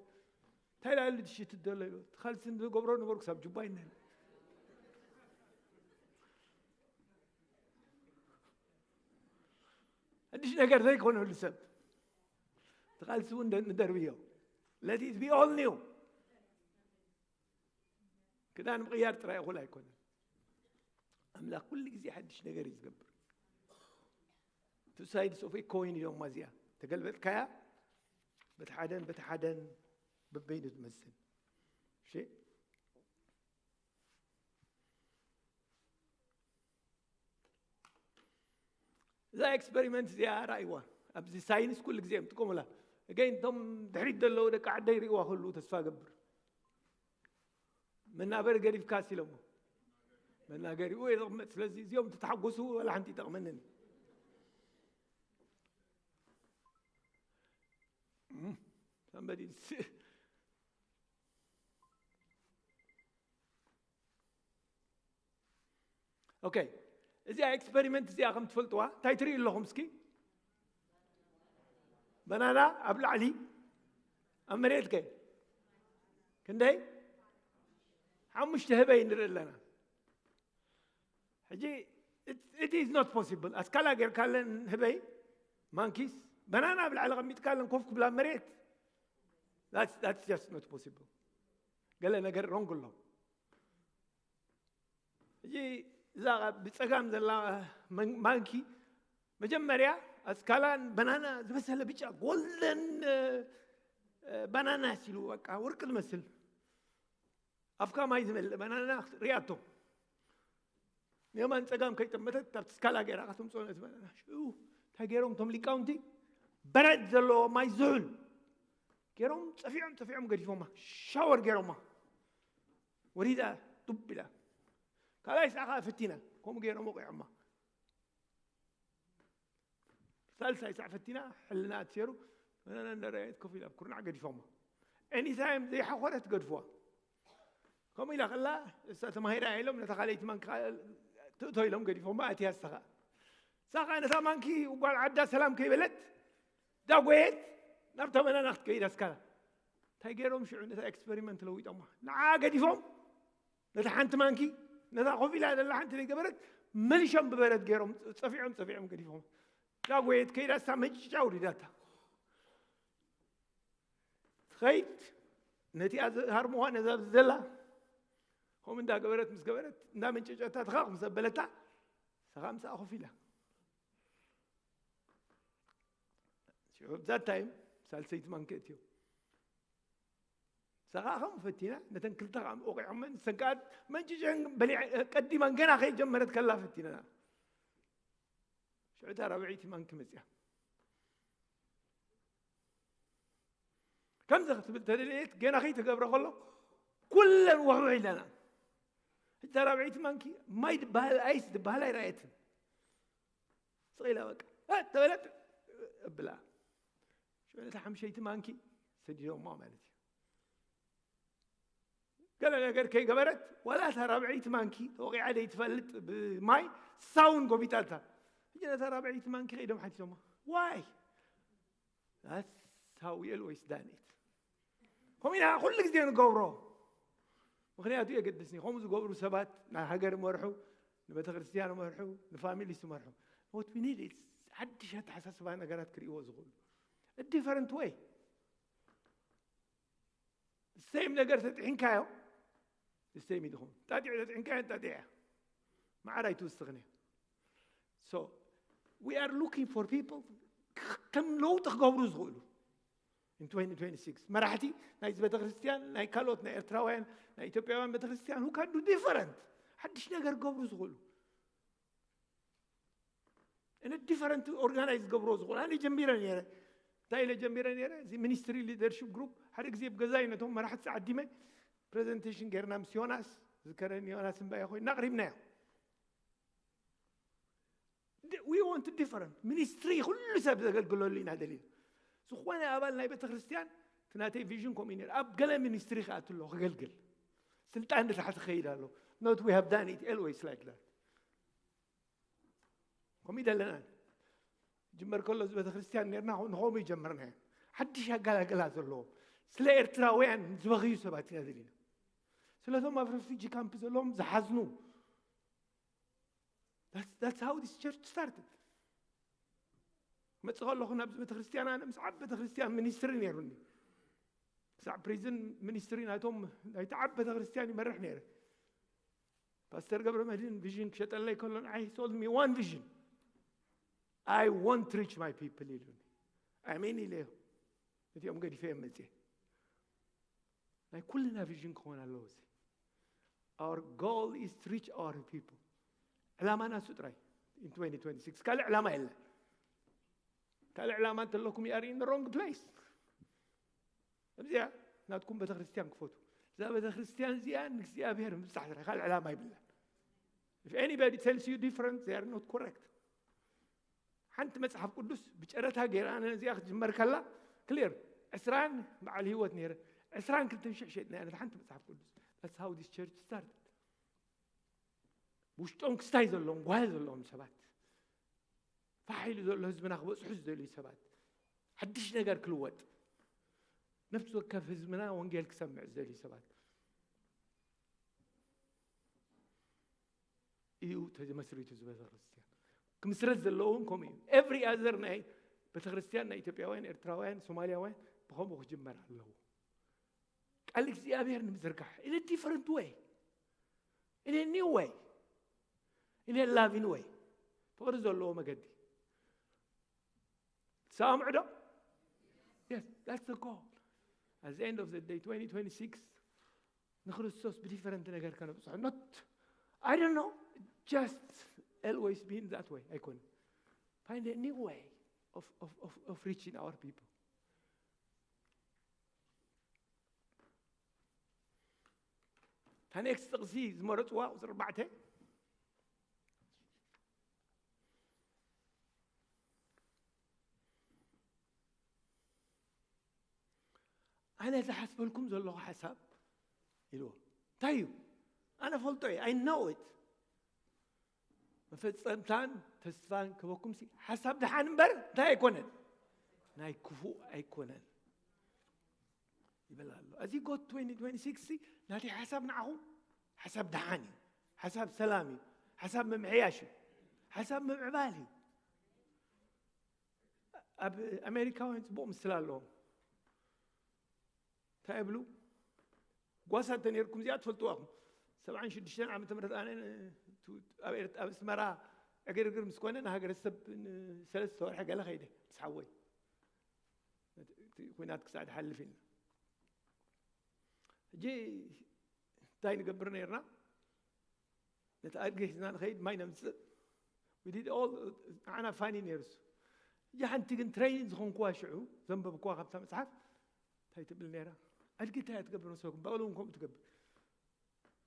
እንታይ ደኣ ኢሉ ትሽትት ዘሎ?" ኢሉ። "እቲ ካልሲ ዝገብሮ ነበርኩ፣ ክሳብ ጁባ ይነን። ሓድሽ ነገር ዘይኮነሉ ሰብ። እቲ ካልሲ እውን ደ-፣ ንደርብዮ። Let it be all new." ክዳን ምቕያር ጥራይ እኹል ኣይኮነን። ኣምላኽ ኩሉ ግዜ ሓድሽ ነገር እዩ ዝገብር። Two sides of a coin እዮም እዚኣ። ተገልበጥካያ፣ በቲ ሓደን በቲ ሓደን በበይኑ ትመስል። እሺ? እዛ ኤክስፐሪመንት እዚኣ ራእይዋ። ኣብዚ ሳይንስ ኩሉ ግዜ እዮም ጥቀሙላ። እገይ እቶም ድሕሪት ዘለዉ ደቂ ዓደይ ርእይዋ ከለዉ ተስፋ ገብር። መናበሪ ገዲፍካስ ኢሎሞ። መናገሪኡ የቕመጥ። ስለዚ እዚኦም ተተሓጎሱ ዋላ ሓንቲ ይጠቕመንን። እም፣ somebody is-፣ ኦኬ፣ እዚኣ ኤክስፐሪመንት እዚኣ ከም ትፈልጥዋ እንታይ ትርኢ ኣለኹም እስኪ? በናና ኣብ ላዕሊ፣ ኣብ መሬት ከ ክንደይ? ሓሙሽተ ህበይ ንርኢ ኣለና። ሕጂ it is not possible ኣስካላ ጌርካለን ህበይ ማንኪስ በናና ኣብ ላዕሊ ቀሚጥካለን ኮፍ ክብላ መሬት that's just not possible። ገለ ነገር ሮንግ ኣሎ። ሕጂ እዛ ብፀጋም ዘላ ማንኪ መጀመርያ ኣስካላን በናና ዝበሰለ ብጫ ጎልደን በናና ሲሉ በቃ ወርቂ ዝመስል ኣፍካ ማይ ዝመልእ በናና ሪኣቶ። የማን ፀጋም ከይጠመተት ኣብቲ ስካላ ገይራ ከተምፅኦ ነቲ በናና ሽዑ እንታይ ገይሮም እቶም ሊቃውንቲ በረድ ዘለዎ ማይ ዝሑል ገይሮም ፀፊዖም ፀፊዖም ገዲፎማ ሻወር ገይሮማ ወሪዳ ጡብ ኢላ ካልኣይ ሰዓ ከዓ ፈቲና ከምኡ ገይሮም ወቂዖማ ሳልሳይ ሳዕ ፈቲና ሕልና ኣትሴሩ መናና እንዳረኣየት ኮፍ ኢላ ኣብ ኩርናዕ ገዲፎማ ኤኒታይም ዘይሓኾረት ገድፍዋ ከምኡ ኢላ ከላ እሳ ተማሂራ ኢሎም ነታ ካልኣይቲ ማንካ ትእቶ ኢሎም ገዲፎማ ኣትያ እሳ ከዓ እሳ ከዓ ነታ ማንኪ ጓል ዓዳ ሰላም ከይበለት ዳጎየት ናብታ መናና ክትከይድ ኣስካላ እንታይ ገይሮም ሽዑ ነታ ኤክስፐሪመንት ለዊጦማ ንዓ ገዲፎም ነታ ሓንቲ ማንኪ ነታ ኮፍ ኢላ ዘላ ሓንቲ ዘይገበረት መሊሾም ብበረት ገይሮም ፀፊዖም ፀፊዖም ገዲፎም ዳጎየት ከይዳ እሳ መንጭጫ ውሪዳታ ትኸይድ ነቲኣ ዝሃርምዋ ነዛ ዘላ ከምኡ እንዳገበረት ምስ ገበረት እንዳመንጨጨታ ትኻቕ ምስ ኣበለታ ሰኻ ምስኣ ኮፍ ኢላ ሽዑ ብዛ ታይም ሳልሰይቲ ማንኪ እትዮ ሰኻ ከም ፈቲና ነተን ክልተ ከዓ ወቂዖመን ንሰን ከዓ መንጭጨን በሊዐ ቀዲመን ገና ከይጀመረት ከላ ፈቲነና ሽዑ እታ ራብዐይቲ ማንኪ መፅያ ከምዚ ክትብል ተደልየት ገና ከይተገብረ ከሎ ኩለን ወሕውሕ ኢለና እታ ራብዐይቲ ማንኪ ማይ ዝበሃል ኣይስ ዝበሃል ኣይረኣየትን ስቕ ኢላ በቃ ተበለት እብላ ሽዑ ነታ ሓምሸይቲ ማንኪ ሰዲዶማ ማለት እዩ ገለ ነገር ከይገበረት ዋላ እታ ራብዐይቲ ማንኪ ተወቂዓ ዘይትፈልጥ ብማይ ሳውን ጎቢጣታ ሕጂ ነታ ራብዐይቲ ማንኪ ከይዶም ሓቲቶማ ዋይ ሳውኤል ወይስ ዳንኤት ከምኡ ኢና ኩሉ ግዜ ንገብሮ ምክንያቱ የገድስኒ ከምኡ ዝገብሩ ሰባት ናይ ሃገር መርሑ ንቤተክርስትያን መርሑ ንፋሚሊ ስመርሑ what we need is ሓድሽ ኣተሓሳስባ ነገራት ክርእይዎ ዝኽእሉ different way same ነገር ተጥሒንካዮ same ይድኹም ጣጢዕ ተጥሒንካዮ ጣጢዕ እያ ማዕር ኣይትውስኽን እያ so we are looking for people ከም ለውጢ ክገብሩ ዝኽእሉ in twenty twenty-six መራሕቲ ናይዚ ቤተክርስትያን ናይ ካልኦት ናይ ኤርትራውያን ናይ ኢትዮጵያውያን ቤተክርስትያን who can do different ሓድሽ ነገር ክገብሩ ዝኽእሉ እነ different organize ዝገብሮ ዝኾነ ኣነ ጀሚረ ነረ እንታይ ኢለ ጀሚረ ነረ እዚ ሚኒስትሪ ሊደርሽፕ ግሩፕ ሓደ ግዜ ብገዛይ ነቶም መራሕቲ ዓዲመ ፕሬዘንቴሽን ገይርና ምስ ዮናስ ዝከረኒ ዮናስ እምባየ ኮይና ኣቕሪብናዮ we want different ሚኒስትሪ ኩሉ ሰብ ዘገልግለሉ ኢና ደሊና ዝኾነ ኣባል ናይ ቤተክርስትያን እቲ ናተይ ቪዥን ከምኡ ነር ኣብ ገለ ሚኒስትሪ ክኣት ኣሎ ክገልግል ስልጣን ንታሕቲ ክኸይድ ኣሎ not we have done it always like that ከምኡ ደለና ጅመር ከሎ እዚ ቤተክርስትያን ነርና ንኸምኡ ይጀመርና ሓድሽ ኣጋላገላ ዘለዎም ስለ ኤርትራውያን ዝበኽዩ ሰባት ኢና ደሊና ስለቶም ኣብ ረፊጂ ካምፕ ዘለዎም ዝሓዝኑ that's how this church started መፅእ ከለኹ ናብዚ ቤተክርስትያን ኣነ ምስ ዓብ ቤተክርስትያን ሚኒስትሪ ነይሩኒ ክሳዕ ፕሪዝን ሚኒስትሪ ናይቶም ናይቲ ዓብ ቤተክርስትያን ይመርሕ ነይረ ፓስተር ገብረ መድህን ቪዥን ክሸጠለይ ከሎ ንዓይ sold me one vision I want reach my people ኢሉኒ ኣሜን ኢለዮ እቲኦም ገዲፈ እዮም መፅየ ናይ ኩልና ቪዥን ክኾን ኣለዎ እዚ our goal is to reach our people ዕላማና እሱ ጥራይ in twenty twenty-six ካልእ ዕላማ የለን ካልእ ዕላማ እንተለኩም you are in the wrong place እዚኣ ናትኩም ቤተክርስትያን ክፈቱ እዛ ቤተክርስትያን እዚኣ ንእግዚኣብሔር ምብፃሕ ጥራይ ካልእ ዕላማ ይብላን if anybody tells you different they are not correct ሓንቲ መፅሓፍ ቅዱስ ብጨረታ ገይራ ነዚኣ ክትጅመር ከላ ክሊር ዕስራን በዓል ህይወት ነይረ ዕስራን ክልተን ሽሕ ሸጥና ነታ ሓንቲ መፅሓፍ ቅዱስ that's how this church started ውሽጦም ክስታይ ዘለዎም ጓሂ ዘለዎም ሰባት ፋሕ ኢሉ ዘሎ ህዝብና ክበፅሑ ዝደልዩ ሰባት ሓድሽ ነገር ክልወጥ ነፍሲ ወከፍ ህዝብና ወንጌል ክሰምዕ ዝደልዩ ሰባት እዩ ተመስሪቱ እዚ ቤተክርስትያን። ክምስረት ዘለዎ እውን ከምኡ እዩ። Every other ናይ ቤተክርስትያን ናይ ኢትዮጵያውያን፣ ኤርትራውያን፣ ሶማልያውያን ብኸምኡ ክጅመር ኣለዎ። ቃል እግዚኣብሔር ንምዝርጋሕ in a different way, in a new way, in a loving way፣ ፍቕሪ ዘለዎ መገዲ። ሰማምዑ ዶ? Yes, that's the goal. At the end of the day, twenty twenty-six ንክርስቶስ ብዲፈረንት ነገር ከነብፅሖ፣ not, I don't know, just always been that way ኣይኮነ። Find a new way of, of, of, of reaching our people. እታ ኔክስት ጥቕሲ ዝመረፅዋ ቁፅሪ ኣርባዕተ። ኣነ ዝሓስበልኩም ዘለኹ ሓሳብ ኢልዎ እንታይ እዩ? ኣነ ፈልጦ እየ። I know it። መፈጸምታን ተስፋን ክበኩም ሲ ሓሳብ ደሓን እምበር እንታይ ኣይኮነን፣ ናይ ክፉእ ኣይኮነን ይብል ኣሎ። እዚ ጎት twenty twenty-six ሲ ናተይ ሓሳብ ንዓኹም ሓሳብ ደሓን እዩ፣ ሓሳብ ሰላም እዩ፣ ሓሳብ ምምሕያሽ እዩ፣ ሓሳብ ምምዕባል እዩ። ኣብ ኣሜሪካውያን ፅቡቕ ምስላ ኣለዎም። እንታይ ይብሉ? ጓሳ እንተነይርኩም እዚኣ ትፈልጥዋ ኢኹም። ሰብዓን ሽዱሽተን ዓመተ ምህረት ኣነ ን-፣ ቱ-፣ ኣብ ኤርት-፣ ኣብ ኣስመራ ዕግርግር ምስ ኮነ ንሃገረሰብ ንሰለስተ ወርሒ ገለ ከይደ ምስ ሓወይ። እቲ ኩናት ክሳዕ ዝሓልፍ ኢልና። ሕጂ እንታይ ንገብር ነይርና? ነቲ ኣድጊ ሒዝና ንኸይድ ማይ ነምፅእ። We did all፣ ንዓና ፋኒ ነይሩ እሱ። ሕጂ ሓንቲ ግን ትሬኒንግ ዝኾንኩዋ ሽዑ ዘንበብኩዋ ካብታ መፅሓፍ እንታይ ትብል ነይራ? ኣድጊ እንታይ እያ ትገብር መሰለኩም? በቕሊ እውን ከምኡ ትገብር።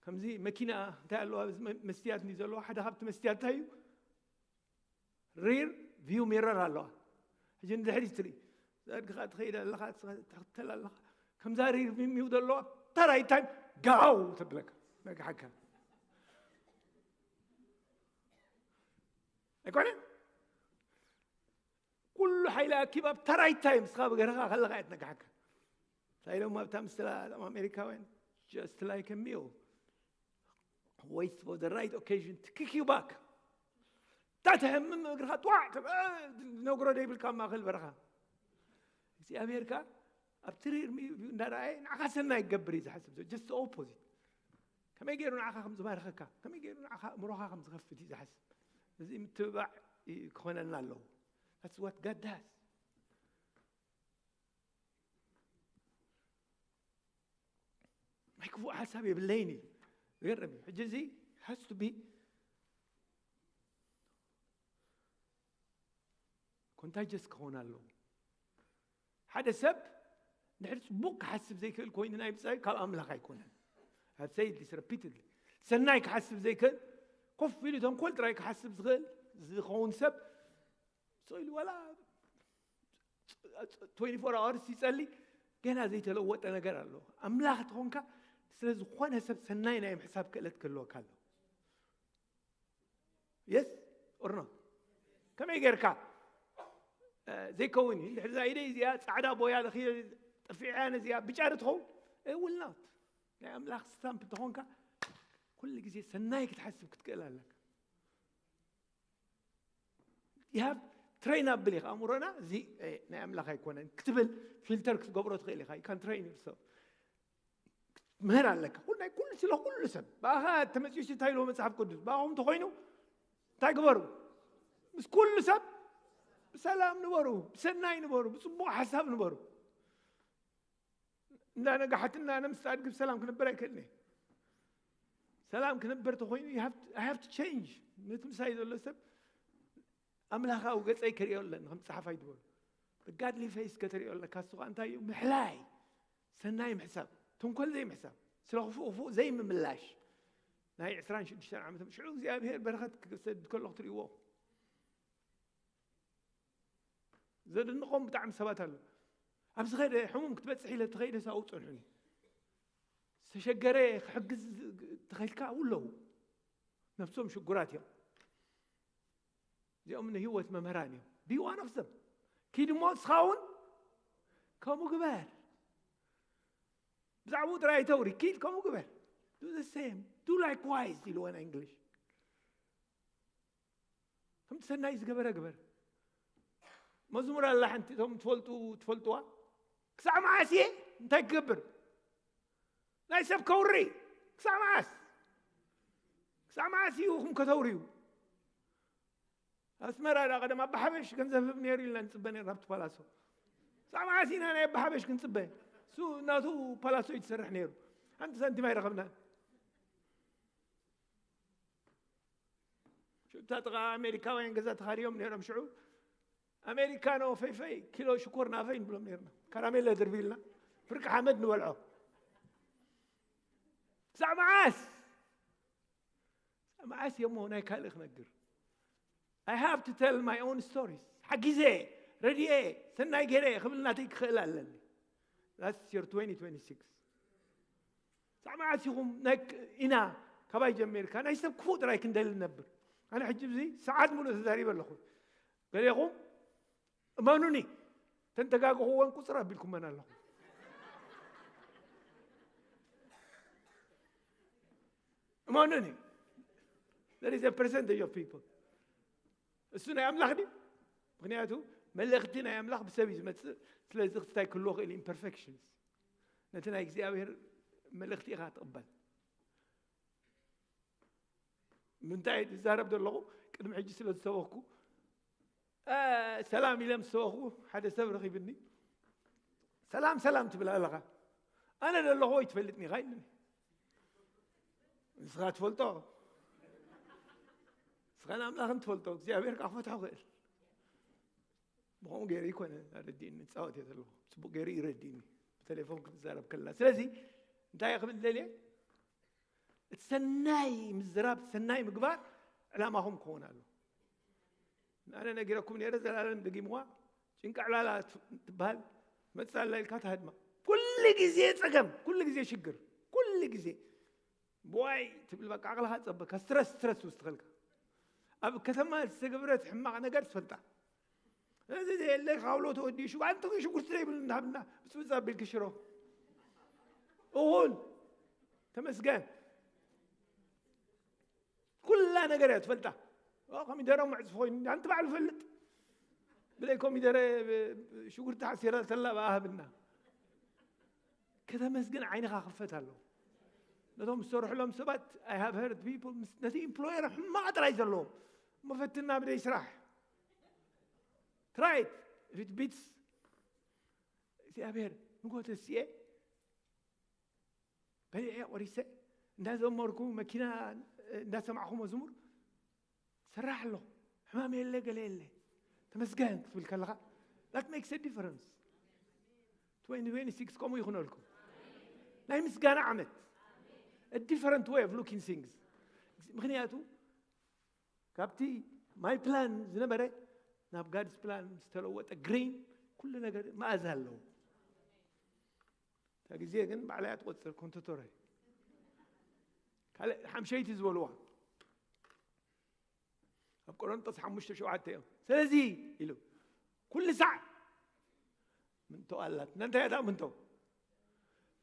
ከምዚ መኪና እንታይ ኣለዋ? እዚ መ-፣ መስትያት እንዲ ዘለዋ፣ ሓደ ካብቲ መስትያት እንታይ እዩ? ሪር ቪው ሚረር ኣለዋ። ሕጂ ንድሕሪት ትርኢ። እዛ ኣድጊ ከዓ ትኸይድ ኣለኻ፣ ትኸ-፣ ትኽተል ኣለኻ። ከምዛ ሪር ቪው ሚው ዘለዋ ተራይ ታይም ጋው ተብለካ። ነግሓካ። ኣይኮነ? ኩሉ ሓይሊ ኣኪባ ኣብ ተራይ ታይም ንስኻ ብገርኻ ከለኻ እያ ትነግሓካ። እንታይ ኢሎም ኣብታ ምስላ እቶም ኣሜሪካውያን? Just like a mule. Waits for the right occasion to kick you back. እታ ትሕምም እግርኻ ጥዋዕ ትብ-፣ እ፣ ነግሮ ደይብልካ ኣብ ማእከል በረኻ። እግዚኣብሔር ከኣ ኣብቲ ሪር ቪው እንዳረኣየ ንዓኻ ሰናይ ክገብር እዩ ዝሓስብ ዘሎ። Just the opposite። ከመይ ገይሩ ንዓኻ ከም ዝባርኸካ፣ ከመይ ገይሩ ንዓኻ ኣእምሮኻ ከም ዝኸፍት እዩ ዝሓስብ። እዚ ምትብባዕ እዩ ክኾነና ኣለዎ። That's what God does። ናይ ክፉእ ሓሳብ የብለይን እዩ። ዝገርም እዩ። ሕጂ እዚ has to be contagious ክኸውን ኣለዎ። ሓደ ሰብ ድሕሪ ጽቡቕ ክሓስብ ዘይክእል ኮይኑ ናይ ብጻይ ካብ ኣምላኽ ኣይኮነን። I've said this repeatedly። ሰናይ ክሓስብ ዘይክእል፣ ኮፍ ኢሉ ተንኮል ጥራይ ክሓስብ ዝኽእል፣ ዝኸውን ሰብ፣ so ኢሉ ዋላ twenty-four hours ይጸሊ፣ ገና ዘይተለወጠ ነገር ኣሎ። ኣምላኽ ተኾንካ ስለ ዝኾነ ሰብ ሰናይ ናይ ምሕሳብ ክእለት ክህልወካ ኣሎ። Yes or no? ከመይ ጌርካ? እ፣ ዘይከውን እዩ። እንድሕር እዛ ኢደይ እዚኣ ጻዕዳ ቦያ ለኽየ ጠፊዐያ ነዚኣ ብጫ ዶ ትኸውን? It will not። ናይ ኣምላኽ ስታምፕ እንተኾንካ ኩሉ ግዜ ሰናይ ክትሓስብ ክትክእል ኣለካ። You have train ኣብል ኢኻ ኣእምሮና፣ እዚ፣ እ፣ ናይ ኣምላኽ ኣይኮነን ክትብል ፊልተር ክትገብሮ ትኽእል ኢኻ። You can train yourself። ምህር ኣለካ። ኩሉ ናይ ኩሉ ስለ ኩሉ ሰብ። ብኣኻ ተመጺኡ እንታይ ኢልዎ መጽሓፍ ቅዱስ? ብኣኹም ተኾይኑ እንታይ ግበሩ? ምስ ኩሉ ሰብ ብሰላም ንበሩ፣ ብሰናይ ንበሩ፣ ብጽቡቕ ሓሳብ ንበሩ። እንዳ ነጋሕቲ እናነ ምስ ኣድጊ ብሰላም ክነብር ኣይክእልን እየ። ሰላም ክነብር ተኾይኑ you have to፣ I have to change። ነቲ ምሳይ ዘሎ ሰብ ኣምላኻዊ ገጸይ ከርእዮ ኣለኒ፣ ከም ጸሓፋይ ዝበሉ። The godly face ከተርእዮ ኣለካ፣ እሱ ኸኣ እንታይ እዩ? ምሕላይ፣ ሰናይ ምሕሳብ፣ ተንኮል ዘይምሕሳብ፣ ስለ ክፉእ ክፉእ ዘይምምላሽ። ናይ ዕስራን ሽዱሽተን ዓመት ሽዑ እግዚኣብሔር በረኸት ክሰድድ ከሎ ክትርእይዎ። ዘድንቖም ብጣዕሚ ሰባት ኣለዉ። ኣብዚ ኸደ ሕሙም ክትበጽሕ ኢለ ተኸይደ ሳኡ ጸንሑኒ። ዝተሸገረ ክሕግዝ ተኸይልካ ኣለዉ። ነብሶም ሽጉራት እዮም። እዚኦም ንህይወት መምህራን እዮም። Be one of them። ኪድ እሞ ንስኻ እውን ከምኡ ግበር። ብዛዕባኡ ጥራይ ኣይተውሪ፣ ኪድ ከምኡ ግበር። Do the same። Do likewise ኢልዎ ናይ እንግሊሽ። ሰናይ ዝገበረ ግበር። መዝሙር ኣላ ሓንቲ፣ እቶም ትፈልጡ ትፈልጥዋ። ክሳዕ መዓስ እየ እንታይ ክገብር? ናይ ሰብ ከውሪ ክሳዕ መዓስ? ክሳብ መዓስ እዩ ኹም ከተውርዩ? ኣስመራ ዳ ቀደም ኣባሓበሽ ገንዘብ ህብ ነይሩ ኢልና ንፅበ ነይርና ኣብቲ ፓላሶ። ክሳብ መዓስ ኢና ናይ ኣባሓበሽ ክንፅበ? እሱ እናቱ ፓላሶ እዩ ትሰርሕ ነይሩ። ሓንቲ ሳንቲም ኣይረኸብናን። ሽታ ጥቓ ኣሜሪካውያን ገዛ ተኻርዮም ነይሮም። ሽዑ ኣሜሪካኖ ፈይፈይ ኪሎ ሽኮር ናፈይ ንብሎም ነይርና። ካራሜለ ድርቢልና ፍርቂ ሓመድ ንበልዖ። ክሳዕ መዓስ? ክሳዕ መዓስ እየ እሞ ናይ ካልእ ክነግር? I have to tell my own stories. ሓጊዘ፣ ረድኤ፣ ሰናይ ገይረ ክብል ናተይ ክኽእል ኣለኒ። That's your twenty twenty-six. ክሳዕ መዓስ ኢኹም ናይ ክ-፣ ኢና ካባይ ጀሚርካ ናይ ሰብ ክፉእ ጥራይ ክንደሊ ንነብር? ኣነ ሕጂ እዚ ሰዓት ሙሉእ ተዛሪበ ኣለኹ። ገሌኹም እመኑኒ፣ ተንተጋግኹወን ቁፅር ኣቢልኩመን ኣለኹ። እመኑኒ፣ there is a percentage of people። እሱ ናይ ኣምላኽ ድዩ? ምኽንያቱ መልእኽቲ ናይ ኣምላኽ ብሰብ እዩ ዝመፅእ። ስለዚ ክስታይ ክህልዎ ክእል ኢምፐርፌክሽንስ። ነቲ ናይ እግዚኣብሔር መልእኽቲ ኢኻ ትቕበል። ምንታይ ዝዛረብ ዘለኹ? ቅድሚ ሕጂ ስለ ዝሰበኽኩ፣ እ፣ ሰላም ኢለ ምስ ሰበኽኩ ሓደ ሰብ ረኺብኒ። "ሰላም ሰላም ትብል ኣለኻ፣ ኣነ ዘለኹ ወይ ትፈልጥኒ ኢኻ?" ኢሉኒ። "ንስኻ ትፈልጦ፣ ንስኻን ኣምላኽን ትፈልጦ፣ እግዚኣብሔር ከዓ ክፈትሖ ክእል። ብኸምኡ ገይሩ ይኮነ ኣረዲእኒ፣ ፃወት እየ ዘለኹ፣ ፅቡቅ ገይሩ ይረዲእኒ ብቴሌፎን ክንዛረብ ከለና። ስለዚ እንታይ እየ ክብል ደልየ? እቲ ሰናይ ምዝራብ፣ ሰናይ ምግባር ዕላማኹም ክኸውን ኣሎ። ኣነ ነጊረኩም ነይረ፣ ዘላለም ደጊምዋ፣ ጭንቂ ዕላላ ት-፣ ትበሃል መፅእ ኣላ ኢልካ ትሃድማ። ኩሉ ግዜ ፀገም፣ ኩሉ ግዜ ሽግር፣ ኩሉ ግዜ ብዋይ ትብል፣ በቃ ዓቕልኻ ፀበካ፣ ስትረስ፣ ስትረስ ውስጥኸልካ። ኣብ ከተማ ዝተገብረት ሕማቕ ነገር ትፈልጣ። እዚ ዘየለ ካብሎ ተወዲኡ ሽጉ-፣ ኣንቲ ሽጉርቲ ዘይብሉ እንዳሃብና ብፅብፅ ኣቢልኪ ሽሮ። እኹል። ተመስገን። ኩላ ነገር እያ ትፈልጣ። ኦ፣ ኮሚደረ ሙዕጽ ኮይኑ፣ ኣንቲ ባዕሉ ፈልጥ። ብለይ ኮሚደረ፣ ብ-፣ ሽጉርቲ ሓሲራ ተላ ብኣሃብና። ከተመስግን ዓይንኻ ክፈት ኣለዎ። ነቶም ዝሰርሕሎም ሰባት፣ I have heard people፣ ምስ-፣ ነቲ ኢምፕሎየር ሕማቕ ጥራይ ዘለዎም። እሞ ፈትና ብደይ ስራሕ። Try it. If it beats፣ እግዚኣብሔር ንጎ ተስኤ፣ በሊዐ ቆሪሰ፣ እንዳዘመርኩ፣ መኪና እንዳሰማዕኹ መዝሙር ሰራሕ ኣለኹ። ሕማም የለ፣ ገለ የለ። ተመስገን ክትብል ከለኻ፣ that makes a difference። twenty twenty-six ከምኡ ይኹነልኩም። ናይ ምስጋና ዓመት። A different way of looking things። ምኽንያቱ ካብቲ my plan ዝነበረ ናብ God's plan ዝተለወጠ ግሪን፣ ኩሉ ነገር መኣዛ ኣለዎ። እታ ግዜ ግን ባዕላ እያ ትቆፅር፣ ኮንተቶረ። ካልእ ሓምሸይቲ ዝበልዋ ኣብ ቆሮንጦስ ሓሙሽተ ሸውዓተ እዮም። ስለዚ ኢሉ ኩሉ ሳዕ ምንቶ ኣላት። ነንታይ እታ ምንቶ?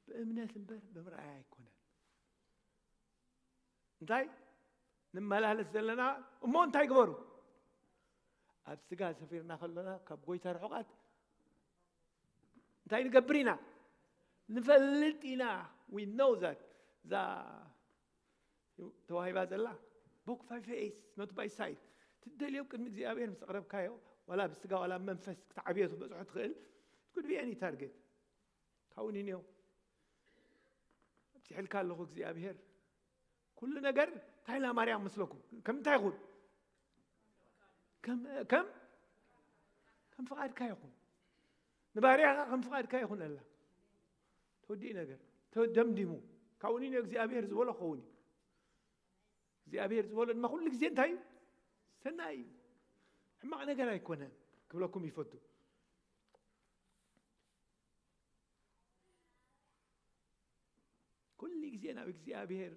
ብእምነት እምበር ብምርኣይ ኣይኮነን። እንታይ ንመላለስ ዘለና እሞ እንታይ ግበሩ? ኣብ ስጋ ሰፊርና ከለና ካብ ጎይታ ርሑቓት እንታይ ንገብር ኢና? ንፈልጥ ኢና። We know that እዛ ተዋሂባ ዘላ book five eight not by sight። ትደልዮ ቅድሚ እግዚኣብሔር ምስ ኣቕረብካዮ፣ ዋላ ብስጋ ዋላ መንፈስ ክትዓብዮ ትበፅሖ ትኽእል። Could be any target። ካብኡ ንንዮ ኣብዚሕልካ ኣለኹ እግዚኣብሔር። ኩሉ ነገር እንታይ ኢላ ማርያም መስለኩም? ከም እንታይ ይኹን? ከም፣ ከም፣ ከም ፍቓድካ ይኹን። ንባርያኻ ከም ፍቓድካ ይኹን ኣላ። ተወዲኡ ነገር። ተደምዲሙ። ካብኡ ንንዮ እግዚኣብሔር ዝበሎ ክኸውን እዩ። እግዚኣብሔር ዝበሎ ድማ ኩሉ ግዜ እንታይ እዩ? ሰናይ እዩ። ሕማቕ ነገር ኣይኮነን ክብለኩም ይፈቱ። ኩሉ ግዜ ናብ እግዚኣብሔር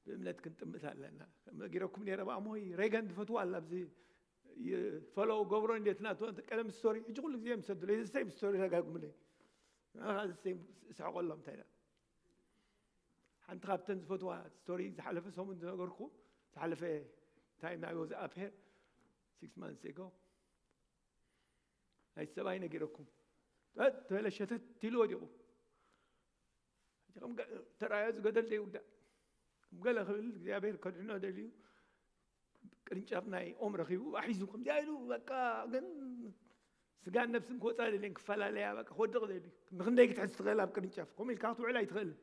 ብእምነት ክንጥምት ኣለና። ከም ነጊረኩም ነይረ፣ ብኣሞይ ሬገን ዝፈትዋ ኣላ፣ ኣብዚ ይ-፣ ፎሎው ገብሮ እንዴት ናቱ፣ ቀደም ስቶሪ፣ ሕጂ ኩሉ ግዜ ምሰዱ፣ the same story ደጋግሙለይ። ንዓኻ the same ስሕቆሎም፣ እንታይ ኢላ? ሓንቲ ካብተን ዝፈትዋ ስቶሪ፣ ዝሓለፈ ሰሙን ዝነገርኩ፣ ዝሓለፈ time I was up here፣ Six months ago ናይ ሰብኣይ ነጊረኩም ተበለ ሸተት ኢሉ ወዲቑ። ተራዮ ዝገደል ዘይውዳእ ገለ ክብል እግዚኣብሔር ከድሕኖ ደልዩ ቅርንጫፍ ናይ ኦም ረኺቡ ኣሒዙ ከምዚኣ ኢሉ በቃ ግን ስጋን ነብስን ክወፃ ደልየን ክፈላለያ በቃ ክወድቕ ደልዩ ንክንደይ ክትሕዝ ትኽእል ኣብ ቅርንጫፍ ከምኡ ኢልካ ክትውዕል ኣይትኽእልን።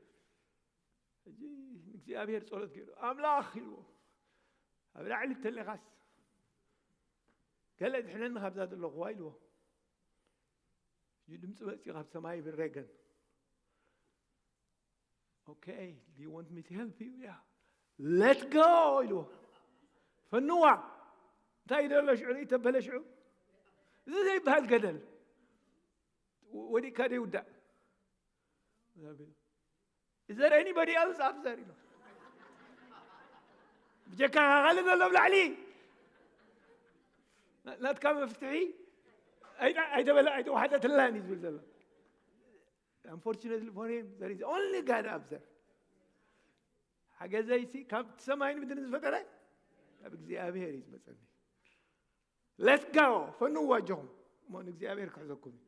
ሕጂ ንእግዚኣብሔር ጸሎት ገይሩ ኣምላኽ ኢልዎ ኣብ ላዕሊ እንተለኻስ ገለ ድሕነኒ ካብዛ ዘለኹዋ ኢልዎ። ሕጂ ድምፂ መፂ ካብ ሰማይ ብሬገን okay do you want me to help you yeah let go ኢልዎ። ፈንዋ እንታይ ደሎ ሽዑ ርእይ ተበለ ሽዑ እዚ ዘይበሃል ገደል ወዲእካ ደይውዳእ Is there anybody else up there? ብጀካ ካልእ ዘሎ ብላዕሊ ናትካ መፍትሒ ኣይተበለ ኣይተዋሓደትላን እዩ ዝብል ዘሎ። Unfortunately for him there is only God up there. ሓገዘይሲ ካብ ሰማይን ምድርን ዝፈጠረ ካብ እግዚኣብሔር እዩ ዝመፀኒ። Let's go ፈንዋ ኣጆኹም እሞ ንእግዚኣብሔር ክሕዘኩም እዩ።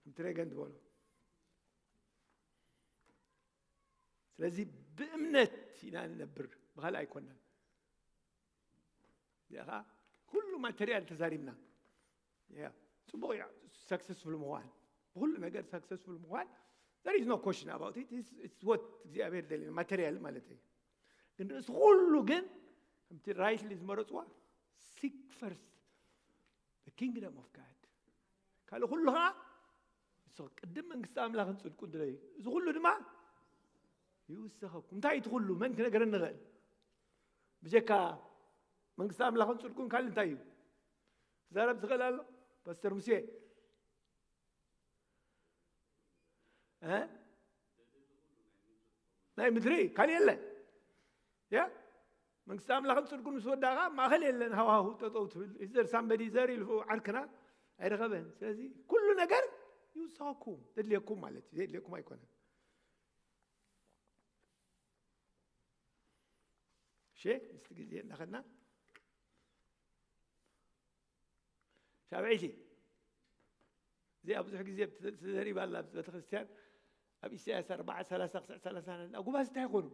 ከምቲ ሬገን ዝበሎ ስለዚ ብእምነት ኢና ንነብር ብካልእ ኣይኮነን። እዚኣ ኩሉ ማቴሪያል ተዛሪብና ጽቡቕ እዩ። ሰክሰስፉል ምዃን ብኩሉ ነገር ሰክሰስፉል ምዃን there is no question about it it's what እግዚኣብሔር ደልዩ ማቴሪያል ማለት እዩ። ግን ርእሲ ኩሉ ግን ከምቲ ራይትሊ ዝመረፅዋ seek first the kingdom of God ካልእ ኩሉ ከዓ ንስኹም ቅድም መንግስቲ ኣምላኽን ፅድቁን ድለዩ እዚ ኩሉ ድማ ይውሰኸኩም። እንታይ እቲ ኩሉ መን ክነገረኒ ይኽእል? ብጀካ መንግስቲ ኣምላኽን ፅድቁን ካልእ እንታይ እዩ? ክዛረብ ዝኽእል ኣሎ? ፓስተር ሙሴ እ? ናይ ምድሪ ካልእ የለን። ያ መንግስቲ ኣምላኽን ፅድቁን ምስ ወዳእኻ ማእኸል የለን። ሃዋሁ ጠጠው ትብል ኢዘር ሳምበዲ ዘር ኢሉ ዓርክና ኣይረኸበን። ስለዚ ኩሉ ነገር ይውስኸኩም ዘድልየኩም ማለት እዩ። ዘድልየኩም ኣይኮነን። እሺ ምስቲ ግዜ እናኸድና ሻብዒቲ እዚኣ ብዙሕ ግዜ ተዘሪባ ኣላ ቤተክርስትያን ኣብ ኢሳያስ ኣርባዓ ሰላሳ ክሳዕ ሰላሳ ኣጉባዝ እንታይ ይኾኑ?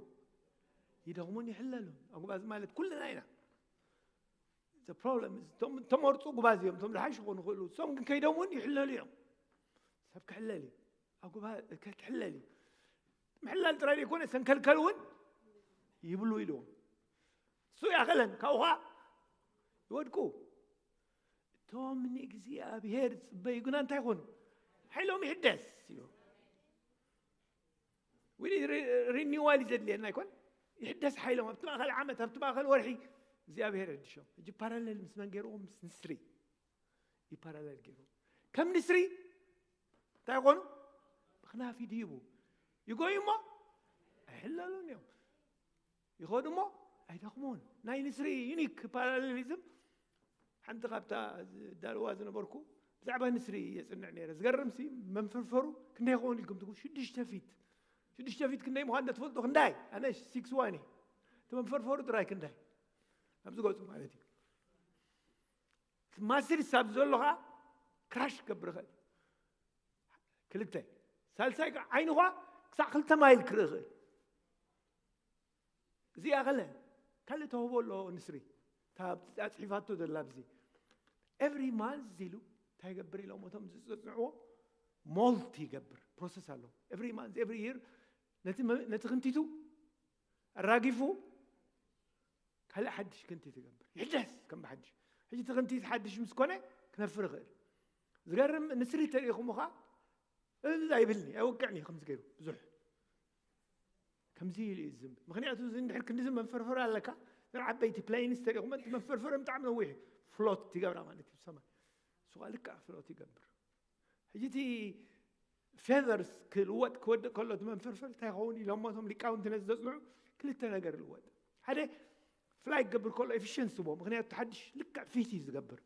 ይደኽሙን ይሕለሉን። ኣጉባዝ ማለት ኩልና ኢና። ፕሮብለም ተመርፁ ጉባዝ እዮም እቶም ዝሓሽ ክኾኑ ይኽእሉ። እሶም ግን ከይደሙን ይሕለሉ እዮም። ሰብ ክሕለል እዩ። ኣጉባዝ ክትሕለል እዩ። ምሕላል ጥራይ ዘይኮነ ሰንከልከል እውን ይብሉ ኢልዎም። እሱ ያኸለን ካብኡ ኸዓ ይወድቁ። እቶም ንእግዚኣብሔር ዝጽበዩ ግና እንታይ ይኾኑ? ሓይሎም ይሕደስ ኢሉ። ሪኒዋል እዩ ዘድልየና ኣይኮን? ይሕደስ ሓይሎም ኣብቲ ማእኸል ዓመት ኣብቲ ማእኸል ወርሒ እግዚኣብሔር የድሾም። ሕጂ ፓራለል ምስ መን ገይርዎም? ምስ ንስሪ ይፓራለል ገይርዎም። ከም ንስሪ እንታይ ይኾኑ? ብኽናፊ ድይቡ ይጎዩ እሞ ኣይሕለሉን እዮም። ይኸዱ እሞ ኣይደኽሙን። ናይ ንስሪ ዩኒክ ፓራሌሊዝም ሓንቲ ካብታ ዳልዋ ዝነበርኩ ብዛዕባ ንስሪ የፅንዕ ነረ። ዝገርም ሲ መንፈርፈሩ ክንደይ ይኸውን ኢልኩም ትጉ ሽዱሽተ ፊት ሽዱሽተ ፊት ክንደይ ምዃን ትፈልጡ? ክንዳይ ኣነ ሲክስ ዋን እቲ መንፈርፈሩ ጥራይ ክንዳይ ኣብዚ ገፁ ማለት እዩ። ማስል ሳብ ዘሎ ከዓ ክራሽ ክገብር ይኽእል። ክልተ ሳልሳይ ከዓ ዓይኑ ከዓ ክሳዕ ክልተ ማይል ክርኢ ይኽእል። እዚኣ ከለ ካልእ ተውህቦ ኣሎ ንስሪ ኣፅሒፋቶ ዘላ ብዚ ኤቭሪ ማንዝ ኢሉ እንታይ ይገብር ኢሎም እቶም ዝፅንዕዎ ሞልት ይገብር ፕሮሰስ ኣሎ ኤቭሪ ማንዝ ኤቭሪ ይር ነቲ ክንቲቱ ኣራጊፉ ካልእ ሓድሽ ክንቲት ይገብር ይሕደስ ከም ብሓድሽ ሕጂ እቲ ክንቲት ሓድሽ ምስ ኮነ ክነፍር ይኽእል። ዝገርም ንስሪ ተሪእኹም ኸዓ እዛ ይብልኒ ኣይወቅዕኒ ከምዚ ገይሩ ብዙሕ ከምዚ ኢሉ እዩ ዝዝም ምክንያቱ እዚ እንድሕር ክንዲ ዝም መንፈርፈር ኣለካ ንር ዓበይቲ ፕላይንስ ተሪእኹም እቲ መንፈርፈር ብጣዕሚ ነዊሕ ፍሎት ይገብራ ማለት እዩ ሰማይ እሱ ልክዕ ፍሎት ይገብር ሕጂ እቲ ፌዘርስ ክልወጥ ክወድእ ከሎ እቲ መንፈርፈር እንታይ ይኸውን ኢሎሞ እቶም ሊቃውንቲ ነዚ ዘፅንዑ ክልተ ነገር ይልወጥ ሓደ ፍላይ ክገብር ከሎ ኤፊሽንስ ዎ ምክንያቱ ተሓድሽ ልክዕ ፊት እዩ ዝገብር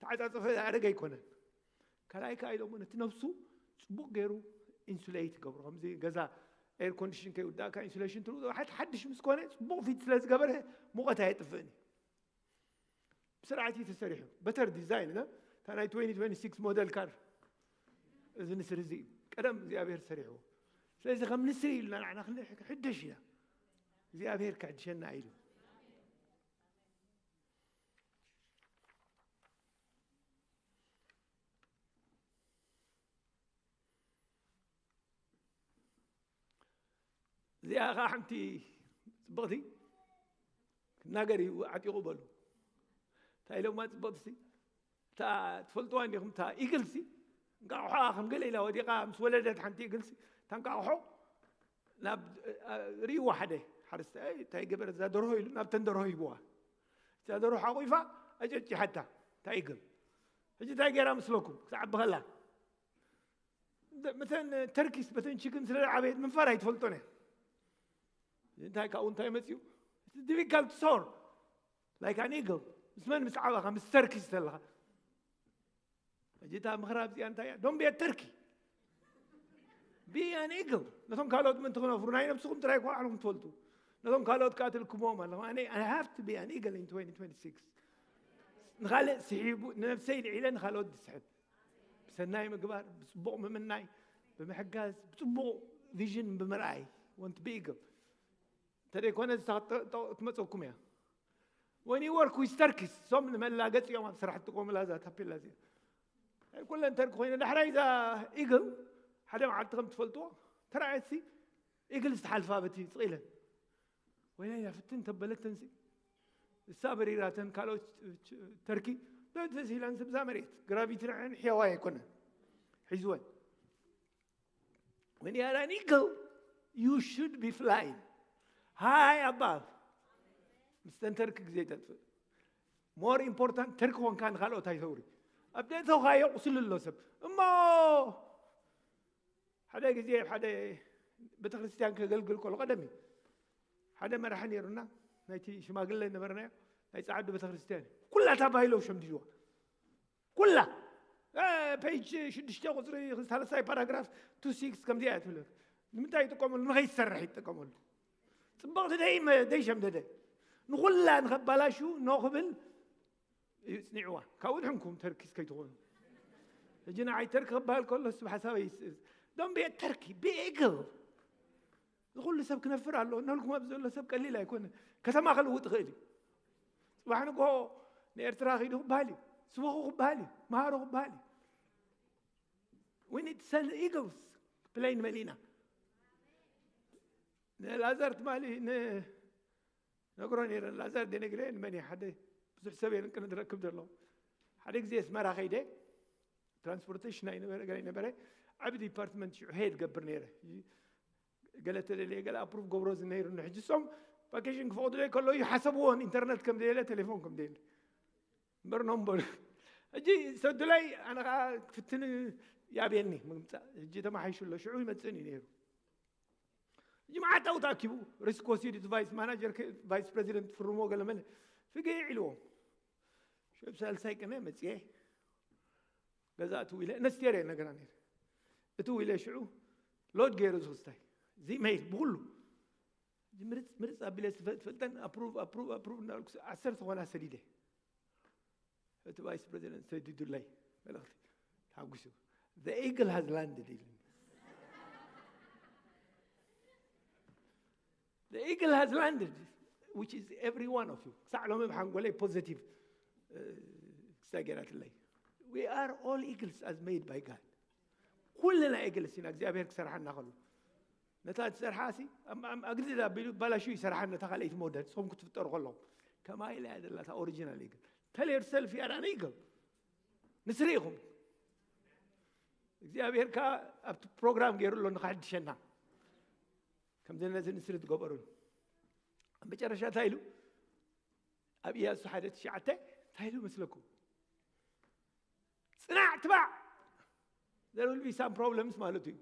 ተዓፃፀፈ ኣረገ ኣይኮነን ካልኣይ ከዓ ኢሎሞ ነቲ ነብሱ ፅቡቅ ገይሩ ኢንሱሌት ይገብሮ ከምዚ ገዛ ኤር ኮንዲሽን ከይውዳእካ ኢንሱሌሽን ትልውጦ ሓድሽ ምስ ኮነ ፅቡቅ ፊት ስለ ዝገበረ ሙቐት ኣየጥፍእን እዩ ብስርዓት እዩ ተሰሪሑ። በተር ዲዛይን እታ ናይ twenty twenty-six ሞደል ካር እዚ ንስሪ እዚ እዩ ቀደም እግዚኣብሔር ሰሪሕዎ። ስለዚ ከም ንስሪ ኢልና ንዓና ክንሕደሽ ኢና። እግዚኣብሔር ክሕድሸና ኢሉ። እዚኣ ከዓ ሓንቲ ፅብቕቲ ክናገር እዩ ዓጢቑ በሉ። እንታይ ኢሎማ ፅብቕቲ ሲ እታ ትፈልጥዋ እንዲኹም እታ ኢግልሲ እንቃቑሖ ከም ገለ ኢላ ወዲቓ ምስ ወለደት ሓንቲ ኢግልሲ እታ እንቃቑሖ ናብ ርእይዋ ሓደ ሓረስታይ እንታይ ገበረ እዛ ደርሆ ኢሉ ናብ ተን ደርሆ ሂብዋ። እዛ ደርሆ ሓቑፋ ኣጨጭሓታ እታ ኢግል። ሕጂ እንታይ ገይራ ምስለኩም ክትዓቢ ከላ መተን ተርኪስ በተን ችግን ስለ ዓበየት ምንፋር ኣይትፈልጦን እያ። እንታይ ካብኡ እንታይ መፅኡ? Difficult to soar like an eagle። ምስ መን ምስ ዓባኻ ምስ ተርኪስ ዘለኻ። ሕጂ እታ ምኽራብ እዚኣ እንታይ እያ? Don't be a turkey, be an eagle። ነቶም ካልኦት ምእንቲ ክነፍሩ ናይ ነብስኹም ጥራይ እኳ ባዕልኹም ትፈልጡ። ነቶም ካልኦት ከኣ ትልክምዎም ኣለኹም። ኣነ I have to be an eagle in twenty twenty-six። ንኻልእ ስሒቡ ንነብሰይ ልዒለ ንኻልኦት ዝስሕብ ብሰናይ ምግባር ብፅቡቕ ምምናይ ብምሕጋዝ ብፅቡቕ ቪዥን ብምርኣይ ወንት ብኢግል እንተደይኮነ ትመፀኩም እያ። When you work with turkeys እሶም ንመላገፂ እዮም ኣብ ስራሕ ትጥቀሙላ እዛ ታፔላ እዚኣ። ኩለን ተርኪ ኮይነ ዳሕራይ እዛ ኢግል ሓደ መዓልቲ ከም ትፈልጥዎ ተረኣየትሲ ኢግል ዝተሓልፋ በቲ ስቕ ኢለን ወይላ ኢላ ፍትን ተበለተንሲ እሳ በሪራተን ካልኦት ተርኪ ተሲላን ስብዛ መሬት ግራቪቲ ንዐን ሕያዋይ ኣይኮነን ሒዝወን። When you are an eagle, you should be flying high above. ምስተን ተርኪ ግዜ ተጥፍእ more important ተርኪ ኮንካ ንካልኦት ኣይተውሪ። ኣብ ደእተውካዮ ቁስል ኣሎ ሰብ እሞ ሓደ ግዜ ሓደ ቤተክርስትያን ከገልግል ከሎ ቀደም እዩ ሓደ መራሒ ነይሩና ናይቲ ሽማግለ ነበርናዮ ናይ ፃዕዱ ቤተክርስትያን እዩ ኩላ እታ ባይሎ ሸምዲድዋ ኩላ ፔጅ ሽዱሽተ ቁፅሪ ሳልሳይ ፓራግራፍ ቱ ሲክስ ከምዚኣ እያ ትብለካ ንምንታይ ይጥቀመሉ ንኸይሰርሕ ይጥቀመሉ ፅብቕቲ ደይ ደይ ሸምደደ ንኹላ ንኸባላሹ ኖ ክብል እዩ ፅኒዕዋ ካብኡ ድሕንኩም ተርኪስ ከይትኾኑ ሕጂ ንዓይ ተርኪ ክበሃል ከሎ ስብ ሓሳበይ ይስእዝ don't be a turkey be eagle ዝኩሉ ሰብ ክነፍር ኣሎ እናልኩም ኣብ ዘሎ ሰብ ቀሊል ኣይኮነ ከተማ ክልውጥ ይኽእል እዩ ፅባሕ ንግሆ ንኤርትራ ኺዱ ክበሃል እዩ ስበኹ ክበሃል እዩ መሃሩ ክበሃል እዩ we need sell eagles plane መሊእና ንላዘር ትማሊ ነግሮ ነይረ ላዘር ደነግረ ንመን ሓደ ብዙሕ ሰብ የንቅን ዝረክብ ዘሎ ሓደ ግዜ ኣስመራ ከይደ ትራንስፖርቴሽን ኣይነበረ ገለ ነበረ ዓብ ዲፓርትመንት ሽዑ ሄድ ገብር ነይረ ገለ ተደልየ ገለ ኣፕሩቭ ገብሮ ዝነይሩ ሕጂ ሶም ቫኬሽን ክፈቕዱለይ ከሎ እዩ ሓሰብዎን ኢንተርነት ከም ዘየለ ቴሌፎን ከም ዘየለ እምበር ኖምበር ሕጂ ሰዱላይ ኣነ ከዓ ክትፍትን ያብየኒ ምግምፃእ ሕጂ ተማሓይሹ ኣሎ ሽዑ ይመፅእን እዩ ነይሩ ሕጂ መዓት ኣብኡ ተኣኪቡ ሪስክ ወሲዱ እቲ ቫይስ ማናጀር ቫይስ ፕሬዚደንት ፍርሞ ገለ መለ ፍገ ኢልዎም ሽዑ ሳልሳይ ቅነ መፅየ ገዛ እትው ኢለ ነስቴር እየ ነገራ ነይረ እትው ኢለ ሽዑ ሎድ ገይሩ ዝኽስታይ ዚመይል ብኩሉ ምርፅ ምርፅ ኣቢለ ትፈልጠን ኣፕሩቭ ኣፕሩቭ ኣፕሩቭ እናበልኩ ዓሰርተ ኾና ሰዲደ እቲ ቫይስ ፕሬዚደንት ሰዲዱለይ መልእኽቲ ተሓጒሱ the eagle has landed ኢሉኒ the eagle has landed which is every one of you ክሳዕ ሎሚ ብሓንጎለይ ፖዘቲቭ ክስታ ገይራትለይ we are all eagles as made by God ኩልና eagles ኢና እግዚኣብሔር ክሰርሓና ከሎ ነታ ትሰርሓ ሲ ኣግዲ ኣቢሉ ባላሹ ይሰርሓ ነታ ካልኣይቲ ሞደል ሶም ክትፍጠሩ ከለኹም ከማ ኢላ እያ ዘላ እታ ኦሪጂናል eagle tell yourself you are an eagle ንስሪ ኢኹም እግዚኣብሔር ከዓ ኣብቲ ፕሮግራም ገይሩ ኣሎ ንኸሕድሸና ከምዚ ነዚ ንስሪ ትገበሩን ኣብ መጨረሻ እንታይ ኢሉ ኣብ ኢያሱ ሓደ ትሽዓተ እንታይ ኢሉ መስለኩም ፅናዕ ትባዕ there will be some problems ማለት እዩ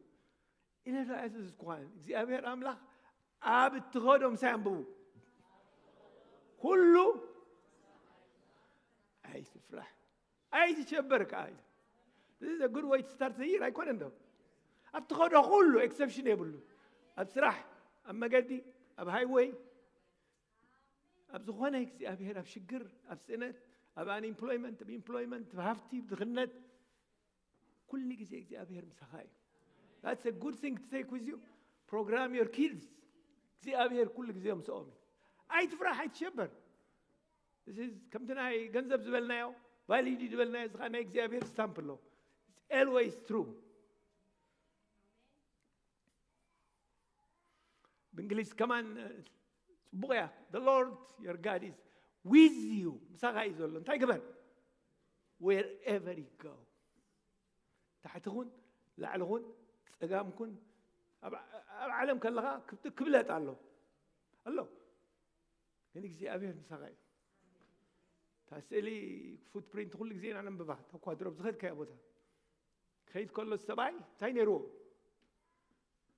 ኢለ ዶ ኣየሱስ እስኳን እግዚኣብሔር ኣምላኽ ኣብ እትኸዶ ምሳይ ኣንብቡ ኩሉ ኣይትፍራሕ ኣይትሸበር ከዓ ኢለ this is a good way to start the year ኣይኮነን ዶ ኣብ ትኸዶ ኩሉ ኤክሰፕሽን የብሉ ኣብ ስራሕ ኣብ መገዲ ኣብ ሃይወይ ኣብ ዝኾነ እግዚኣብሔር ኣብ ሽግር ኣብ ስእነት ኣብ unemployment፣ ኣብ employment፣ ኣብ ሃፍቲ፣ ኣብ ድኽነት፣ ኩሉ ግዜ እግዚኣብሔር ምሳኻ እዩ። That's a good thing to take with you. Program your kids. እግዚኣብሔር ኩሉ ግዜ ምስኦም እዩ። ኣይትፍራሕ፣ ኣይትሸበር። This is ከምቲ ናይ ገንዘብ ዝበልናዮ፣ value ዝበልናዮ፣ እዚ ኸዓ ናይ እግዚኣብሔር ስታምፕ ኣሎ። It's always true. ብእንግሊዝ ከማን፣ እ፣ ጽቡቕ እያ። The Lord your God is with you. ምሳኻ እዩ ዘሎ። እንታይ ግበር? Wherever you go. ታሕቲ ኹን፣ ላዕሊ ኹን፣ ጸጋም ኩን፣ ኣብ፣ ኣብ ዓለም ከለኻ ክብ-፣ ክብለጥ ኣሎ። ኣሎ። ግን እግዚኣብሔር ምሳኻ እዩ። እታ ስእሊ ፉትፕሪንት ኩሉ ግዜ ኢና ነንብባ። እታ ኳድሮ ኣብ ዝኸድካዮ ቦታ። ክኸይድ ከሎ ሰብኣይ እንታይ ነይርዎ?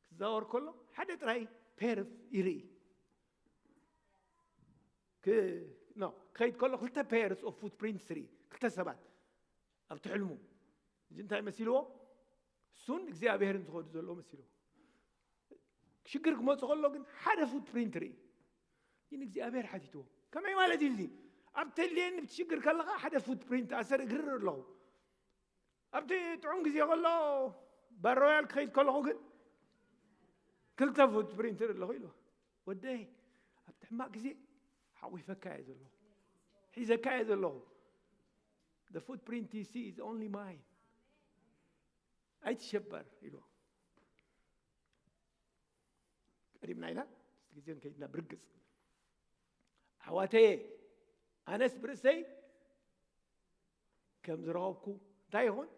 ክዛወር ከሎ ሓደ ጥራይ ፔር ይርኢ። ክ-፣ ኖ፣ ክኸይድ ከሎ ክልተ ፔርስ ኦፍ ፉትፕሪንትስ ይርኢ። ክልተ ሰባት ኣብቲ ሕልሙ። እዚ እንታይ መሲልዎ? እሱን እግዚኣብሔርን ዝኸዱ ዘለዉ መሲልዎ። ሽግር ክመጽእ ከሎ ግን ሓደ ፉትፕሪንት ርኢ። ግን እግዚኣብሔር ሓቲትዎ። ከመይ ማለት እዩ እዚ? ኣብ ተድልየኒ ብትሽግር ከለኻ ሓደ ፉትፕሪንት ኣሰር እግርር ኣለኹ። ኣብቲ ጥዑም ግዜ ከሎ ባር ሮያል ክኸይድ ከለኹ ግን ክልተ ፉትፕሪንት ኣለኹ ኢሉ። ወደይ፣ ኣብቲ ሕማቕ ግዜ ሓቑፈካ እየ ዘለኹ። ሒዘካ እየ ዘለኹ። The footprint you see is only mine. ኣይትሸበር ኢሉ። ቀሪብና ኢና። ግዜ ከይድና ብርግጽ። ኣሕዋተየ፣ ኣነስ ብርእሰይ ከም ዝረኸብኩ እንታይ ይኹን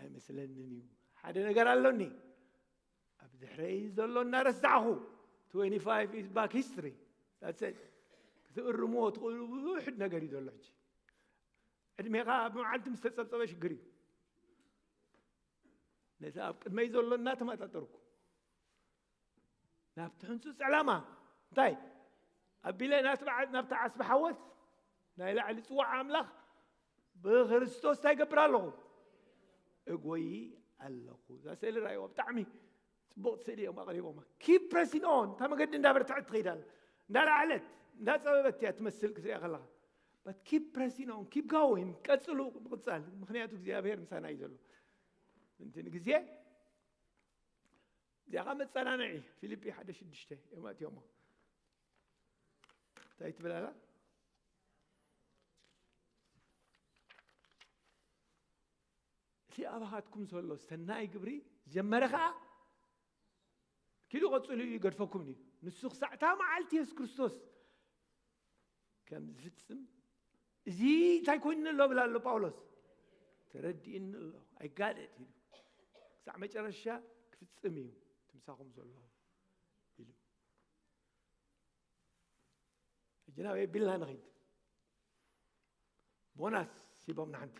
ኣይመስለንን እዩ። ሓደ ነገር ኣሎኒ። ኣብ ድሕረይ ዘሎ እናረሳዕኹ፣ twenty-five is back history. That's it. ክትእርምዎ ትኽእሉ ብዙሕ ነገር እዩ ዘሎ ሕጂ። ዕድሜኻ ኣብ መዓልቲ ምስ ተጸብጸበ ሽግር እዩ። ነቲ ኣብ ቅድመይ ዘሎ እናተመጣጠርኩ ናብቲ ሕንጹጽ ዕላማ እንታይ ኣቢለ ናቲ በዓ-፣ ናብቲ ዓስቢ ሓወት ናይ ላዕሊ ጽዋዕ ኣምላኽ ብክርስቶስ እንታይ ይገብር ኣለኹ? እጎይ ኣለኹ። እዛ ስእሊ ራእይዋ ብጣዕሚ ጽቡቕ ስእሊ እዮም ኣቕሪቦማ። Keep pressing on። እታ መገዲ እንዳበርትዐት ትኸይድ ኣላ። እንዳለዓለት፣ እንዳጸበበት እያ ትመስል ክትሪኣ ከለኻ። But keep pressing on, keep going። ቀጽሉ ምቕጻል። ምኽንያቱ እግዚኣብሔር ምሳና እዩ ዘሎ። ምእንቲ ንግዜ እዚኣ ኸዓ መጸናንዒ ፊልጲ ሓደ ሽዱሽተ እዮም ኣእትዮሞ። እንታይ ትብል ኣላ? እቲ ኣባኻትኩም ዘሎ ሰናይ ግብሪ ዝጀመረ ኸዓ ኪዱ ቀጽሉ እዩ፣ ይገድፈኩም እዩ። ንሱ ክሳዕ እታ መዓልቲ የሱስ ክርስቶስ ከም ዝፍጽም እዚ እንታይ ኮይኑኒ ኣሎ ብላ ኣሎ ጳውሎስ። ተረዲእኒ ኣሎ። ኣይጋደት ኢሉ። ክሳዕ መጨረሻ ክፍጽም እዩ እቲ ምሳኹም ዘሎ ኢሉ። ሕጂ ናበይ ቢልና ንኺድ? ቦናስ ሂቦምና ሓንቲ።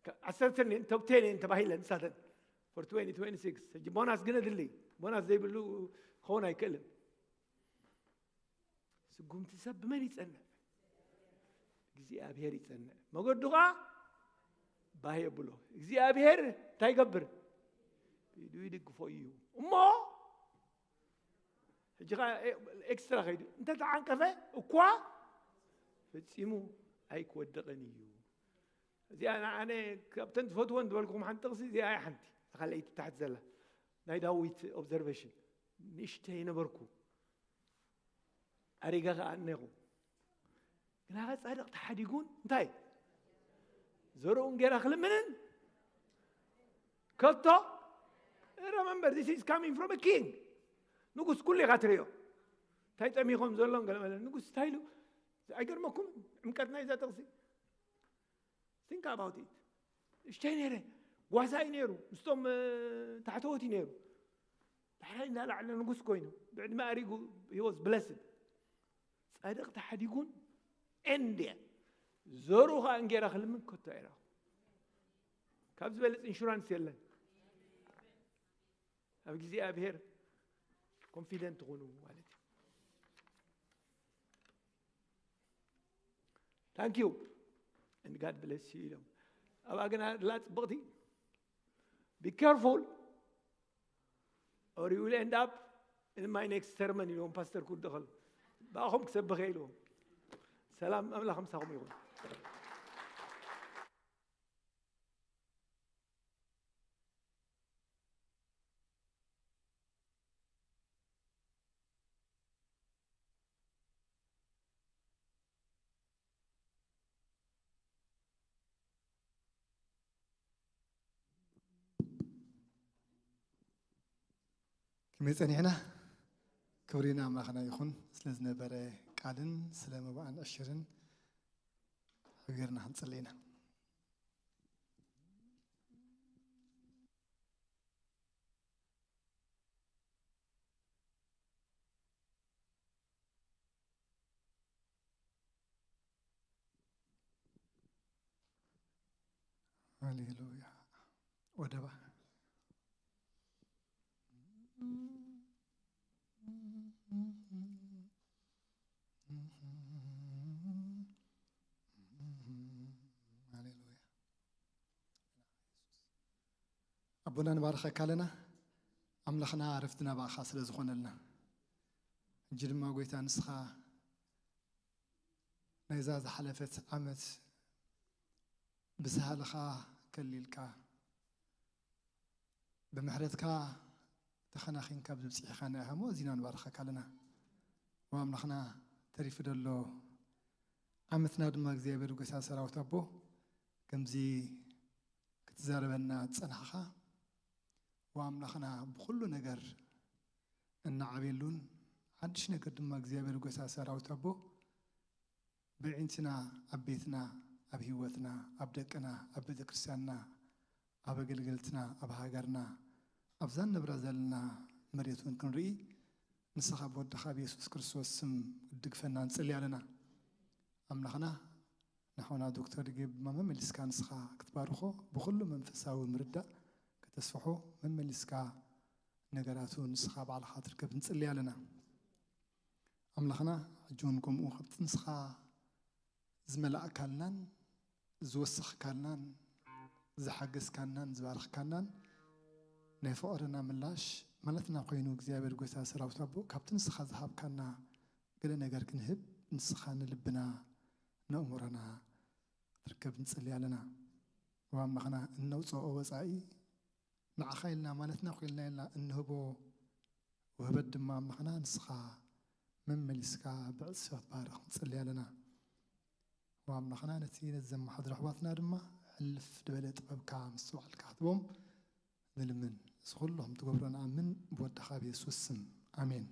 ከ-፣ ዓሰርተ እኒአን፣ ቶፕ ቴን እየን ተባሂለን ንሳተን። For twenty twenty-six። ሕጂ ቦናስ ግን ኣድሊ። ቦናስ ዘይብሉ ክኸውን ኣይክእልን። ስጉምቲ ሰብ ብመን ይጸንዕ? እግዚኣብሔር ይጸንዕ። መገዱ ኸዓ ባህ የብሎ። እግዚኣብሔር እንታይ ይገብር? ኢዱ ይድግፎ እዩ። እሞ ሕጂ ኸዓ ኤ-፣ ኤክስትራ ኸይዱ እንተ ተዓንቀፈ እኳ ፈጺሙ ኣይክወድቕን እዩ። እዚኣ ንኣነ ካብተን ዝፈትወን ዝበልኩም ሓንቲ ጥቕሲ እዚኣ እያ ሓንቲ። እታ ካልኣይቲ ታሕቲ ዘላ ናይ ዳዊት ኦብዘርቬሽን። ንእሽተይ ነበርኩ፣ ኣሪገ ኸዓ እኔኹ። ግናኸ ጻድቕ ተሓዲጉን እንታይ ዘርኡ እንጌራ ክልምንን ከቶ፣ remember, this is coming from a king። ንጉስ ኩሉ ኢኻ ትርእዮ። እንታይ ጠሚኾም ዘሎን ገለ መለ። ንጉስ እንታይ ኢሉ? ኣይገርመኩም? ዕምቀት ናይዛ ጥቕሲ። Think about it። እሽተይ ነይረ፣ ጓሳይ ነይሩ፣ ምስቶም፣ እ፣ ታሕተዎት እዩ ነይሩ። ዳሕራይ እንዳላዕለ ንጉስ ኮይኑ፣ ብዕድመ ኣሪጉ፣ he was blessed። ጻድቕ ተሓዲጉን ኤንድ እያ። ዘርኡ ኸዓ እንጌራ ክልምን ከቶ ኣይረኸቦን። ካብ ዝበለጽ ኢንሹራንስ የለን። ኣብ እግዚኣብሔር ኮንፊደንት ትኹኑ ማለት እዩ። Thank you and God bless you ኢሎም። ኣብኣ ግን ኣላ ጽብቕቲ፣ be careful or you will end up in my next sermon ኢልዎም ፓስተር ኩርዶ ከሎ። ብኣኹም ክሰብኽ እየ ኢልዎም። ሰላም ኣምላኽ ምሳኹም ይኹን። ከመይ ጸኒሕና? ክብሪ ንኣምላኽና ይኹን፣ ስለ ዝነበረ ቃልን ስለ መባእን ዕሽርን። ሓቢርና ክንጽሊ ኢና። ሃሌሉያ። ወደባ። ሃሌሉያ። ኣቦና፣ ንባርኸካ ኣለና። ኣምላኽና፣ ዕረፍትና ብኣኻ ስለ ዝኾነልና፣ ሕጂ ድማ ጎይታ፣ ንስኻ ናይዛ ዝሓለፈት ዓመት ብሳህልኻ ከሊልካ፣ ብምሕረትካ ተኸናኺንካ ብዝብጽሒኻና ኢኻ እሞ፣ እዚና ንባርኸካ ኣለና። ወኣምላኽና፣ ተሪፉ ደሎ ዓመትና ድማ እግዚኣብሔር ጎይታ ሰራዊት ኣቦ፣ ከምዚ ክትዛረበና ዝጸናሕኻ፣ ወኣምላኽና፣ ብኹሉ ነገር እናዓብየሉን ሓድሽ ነገር ድማ እግዚኣብሔር ጎይታ ሰራዊት ኣቦ፣ ብዕንትና፣ ኣብ ቤትና፣ ኣብ ህይወትና፣ ኣብ ደቅና፣ ኣብ ቤተ ክርስቲያንና፣ ኣብ ኣገልገልትና፣ ኣብ ሃገርና፣ ኣብዛ ንነብራ ዘለና መሬት እውን ክንርኢ፣ ንስኻ ብወድኻ ብየሱስ ክርስቶስ ስም ክትድግፈና ንጽሊ ኣለና። ኣምላኽና፣ ንሓውና ዶክተር ዲጌብ ድማ መመሊስካ ንስኻ ክትባርኾ፣ ብኹሉ መንፈሳዊ ምርዳእ ከተስፍሖ፣ መመሊስካ ነገራቱ ንስኻ ባዕልኻ ትርከብ ንጽሊ ኣለና። ኣምላኽና፣ ሕጂ እውን ከምኡ ካብቲ ንስኻ ዝመላእካልናን ዝወሰኽካልናን ዝሓገዝካናን ዝባረኽካናን ናይ ፍቕርና ምላሽ ማለትና ኮይኑ፣ እግዚኣብሔር ጎይታ ሰራዊት ኣቦ፣ ካብቲ ንስኻ ዝሃብካና ገለ ነገር ክንህብ፣ ንስኻ ንልብና ነእምሮና ትርከብ ንጽሊ ኣለና። ወኣምላኽና፣ እነውፅኦ ወፃኢ ንዓኻ ኢልና ማለትና ኮይልና ኢልና እንህቦ ውህበት ድማ ኣምላኽና ንስኻ መመሊስካ ብዕጽፊ ክትባርኽ ንጽሊ ኣለና። ወኣምላኽና፣ ነቲ ነዚ ዘመሓድሮ ኣሕዋትና ድማ ሕልፍ ዝበለ ጥበብካ ምስትውዓልካ ክትቦም ንልምን። እዚ ኩሉ ከም ትገብሮ ንኣምን ብወድኻ ብየሱስ ስም፣ ኣሜን።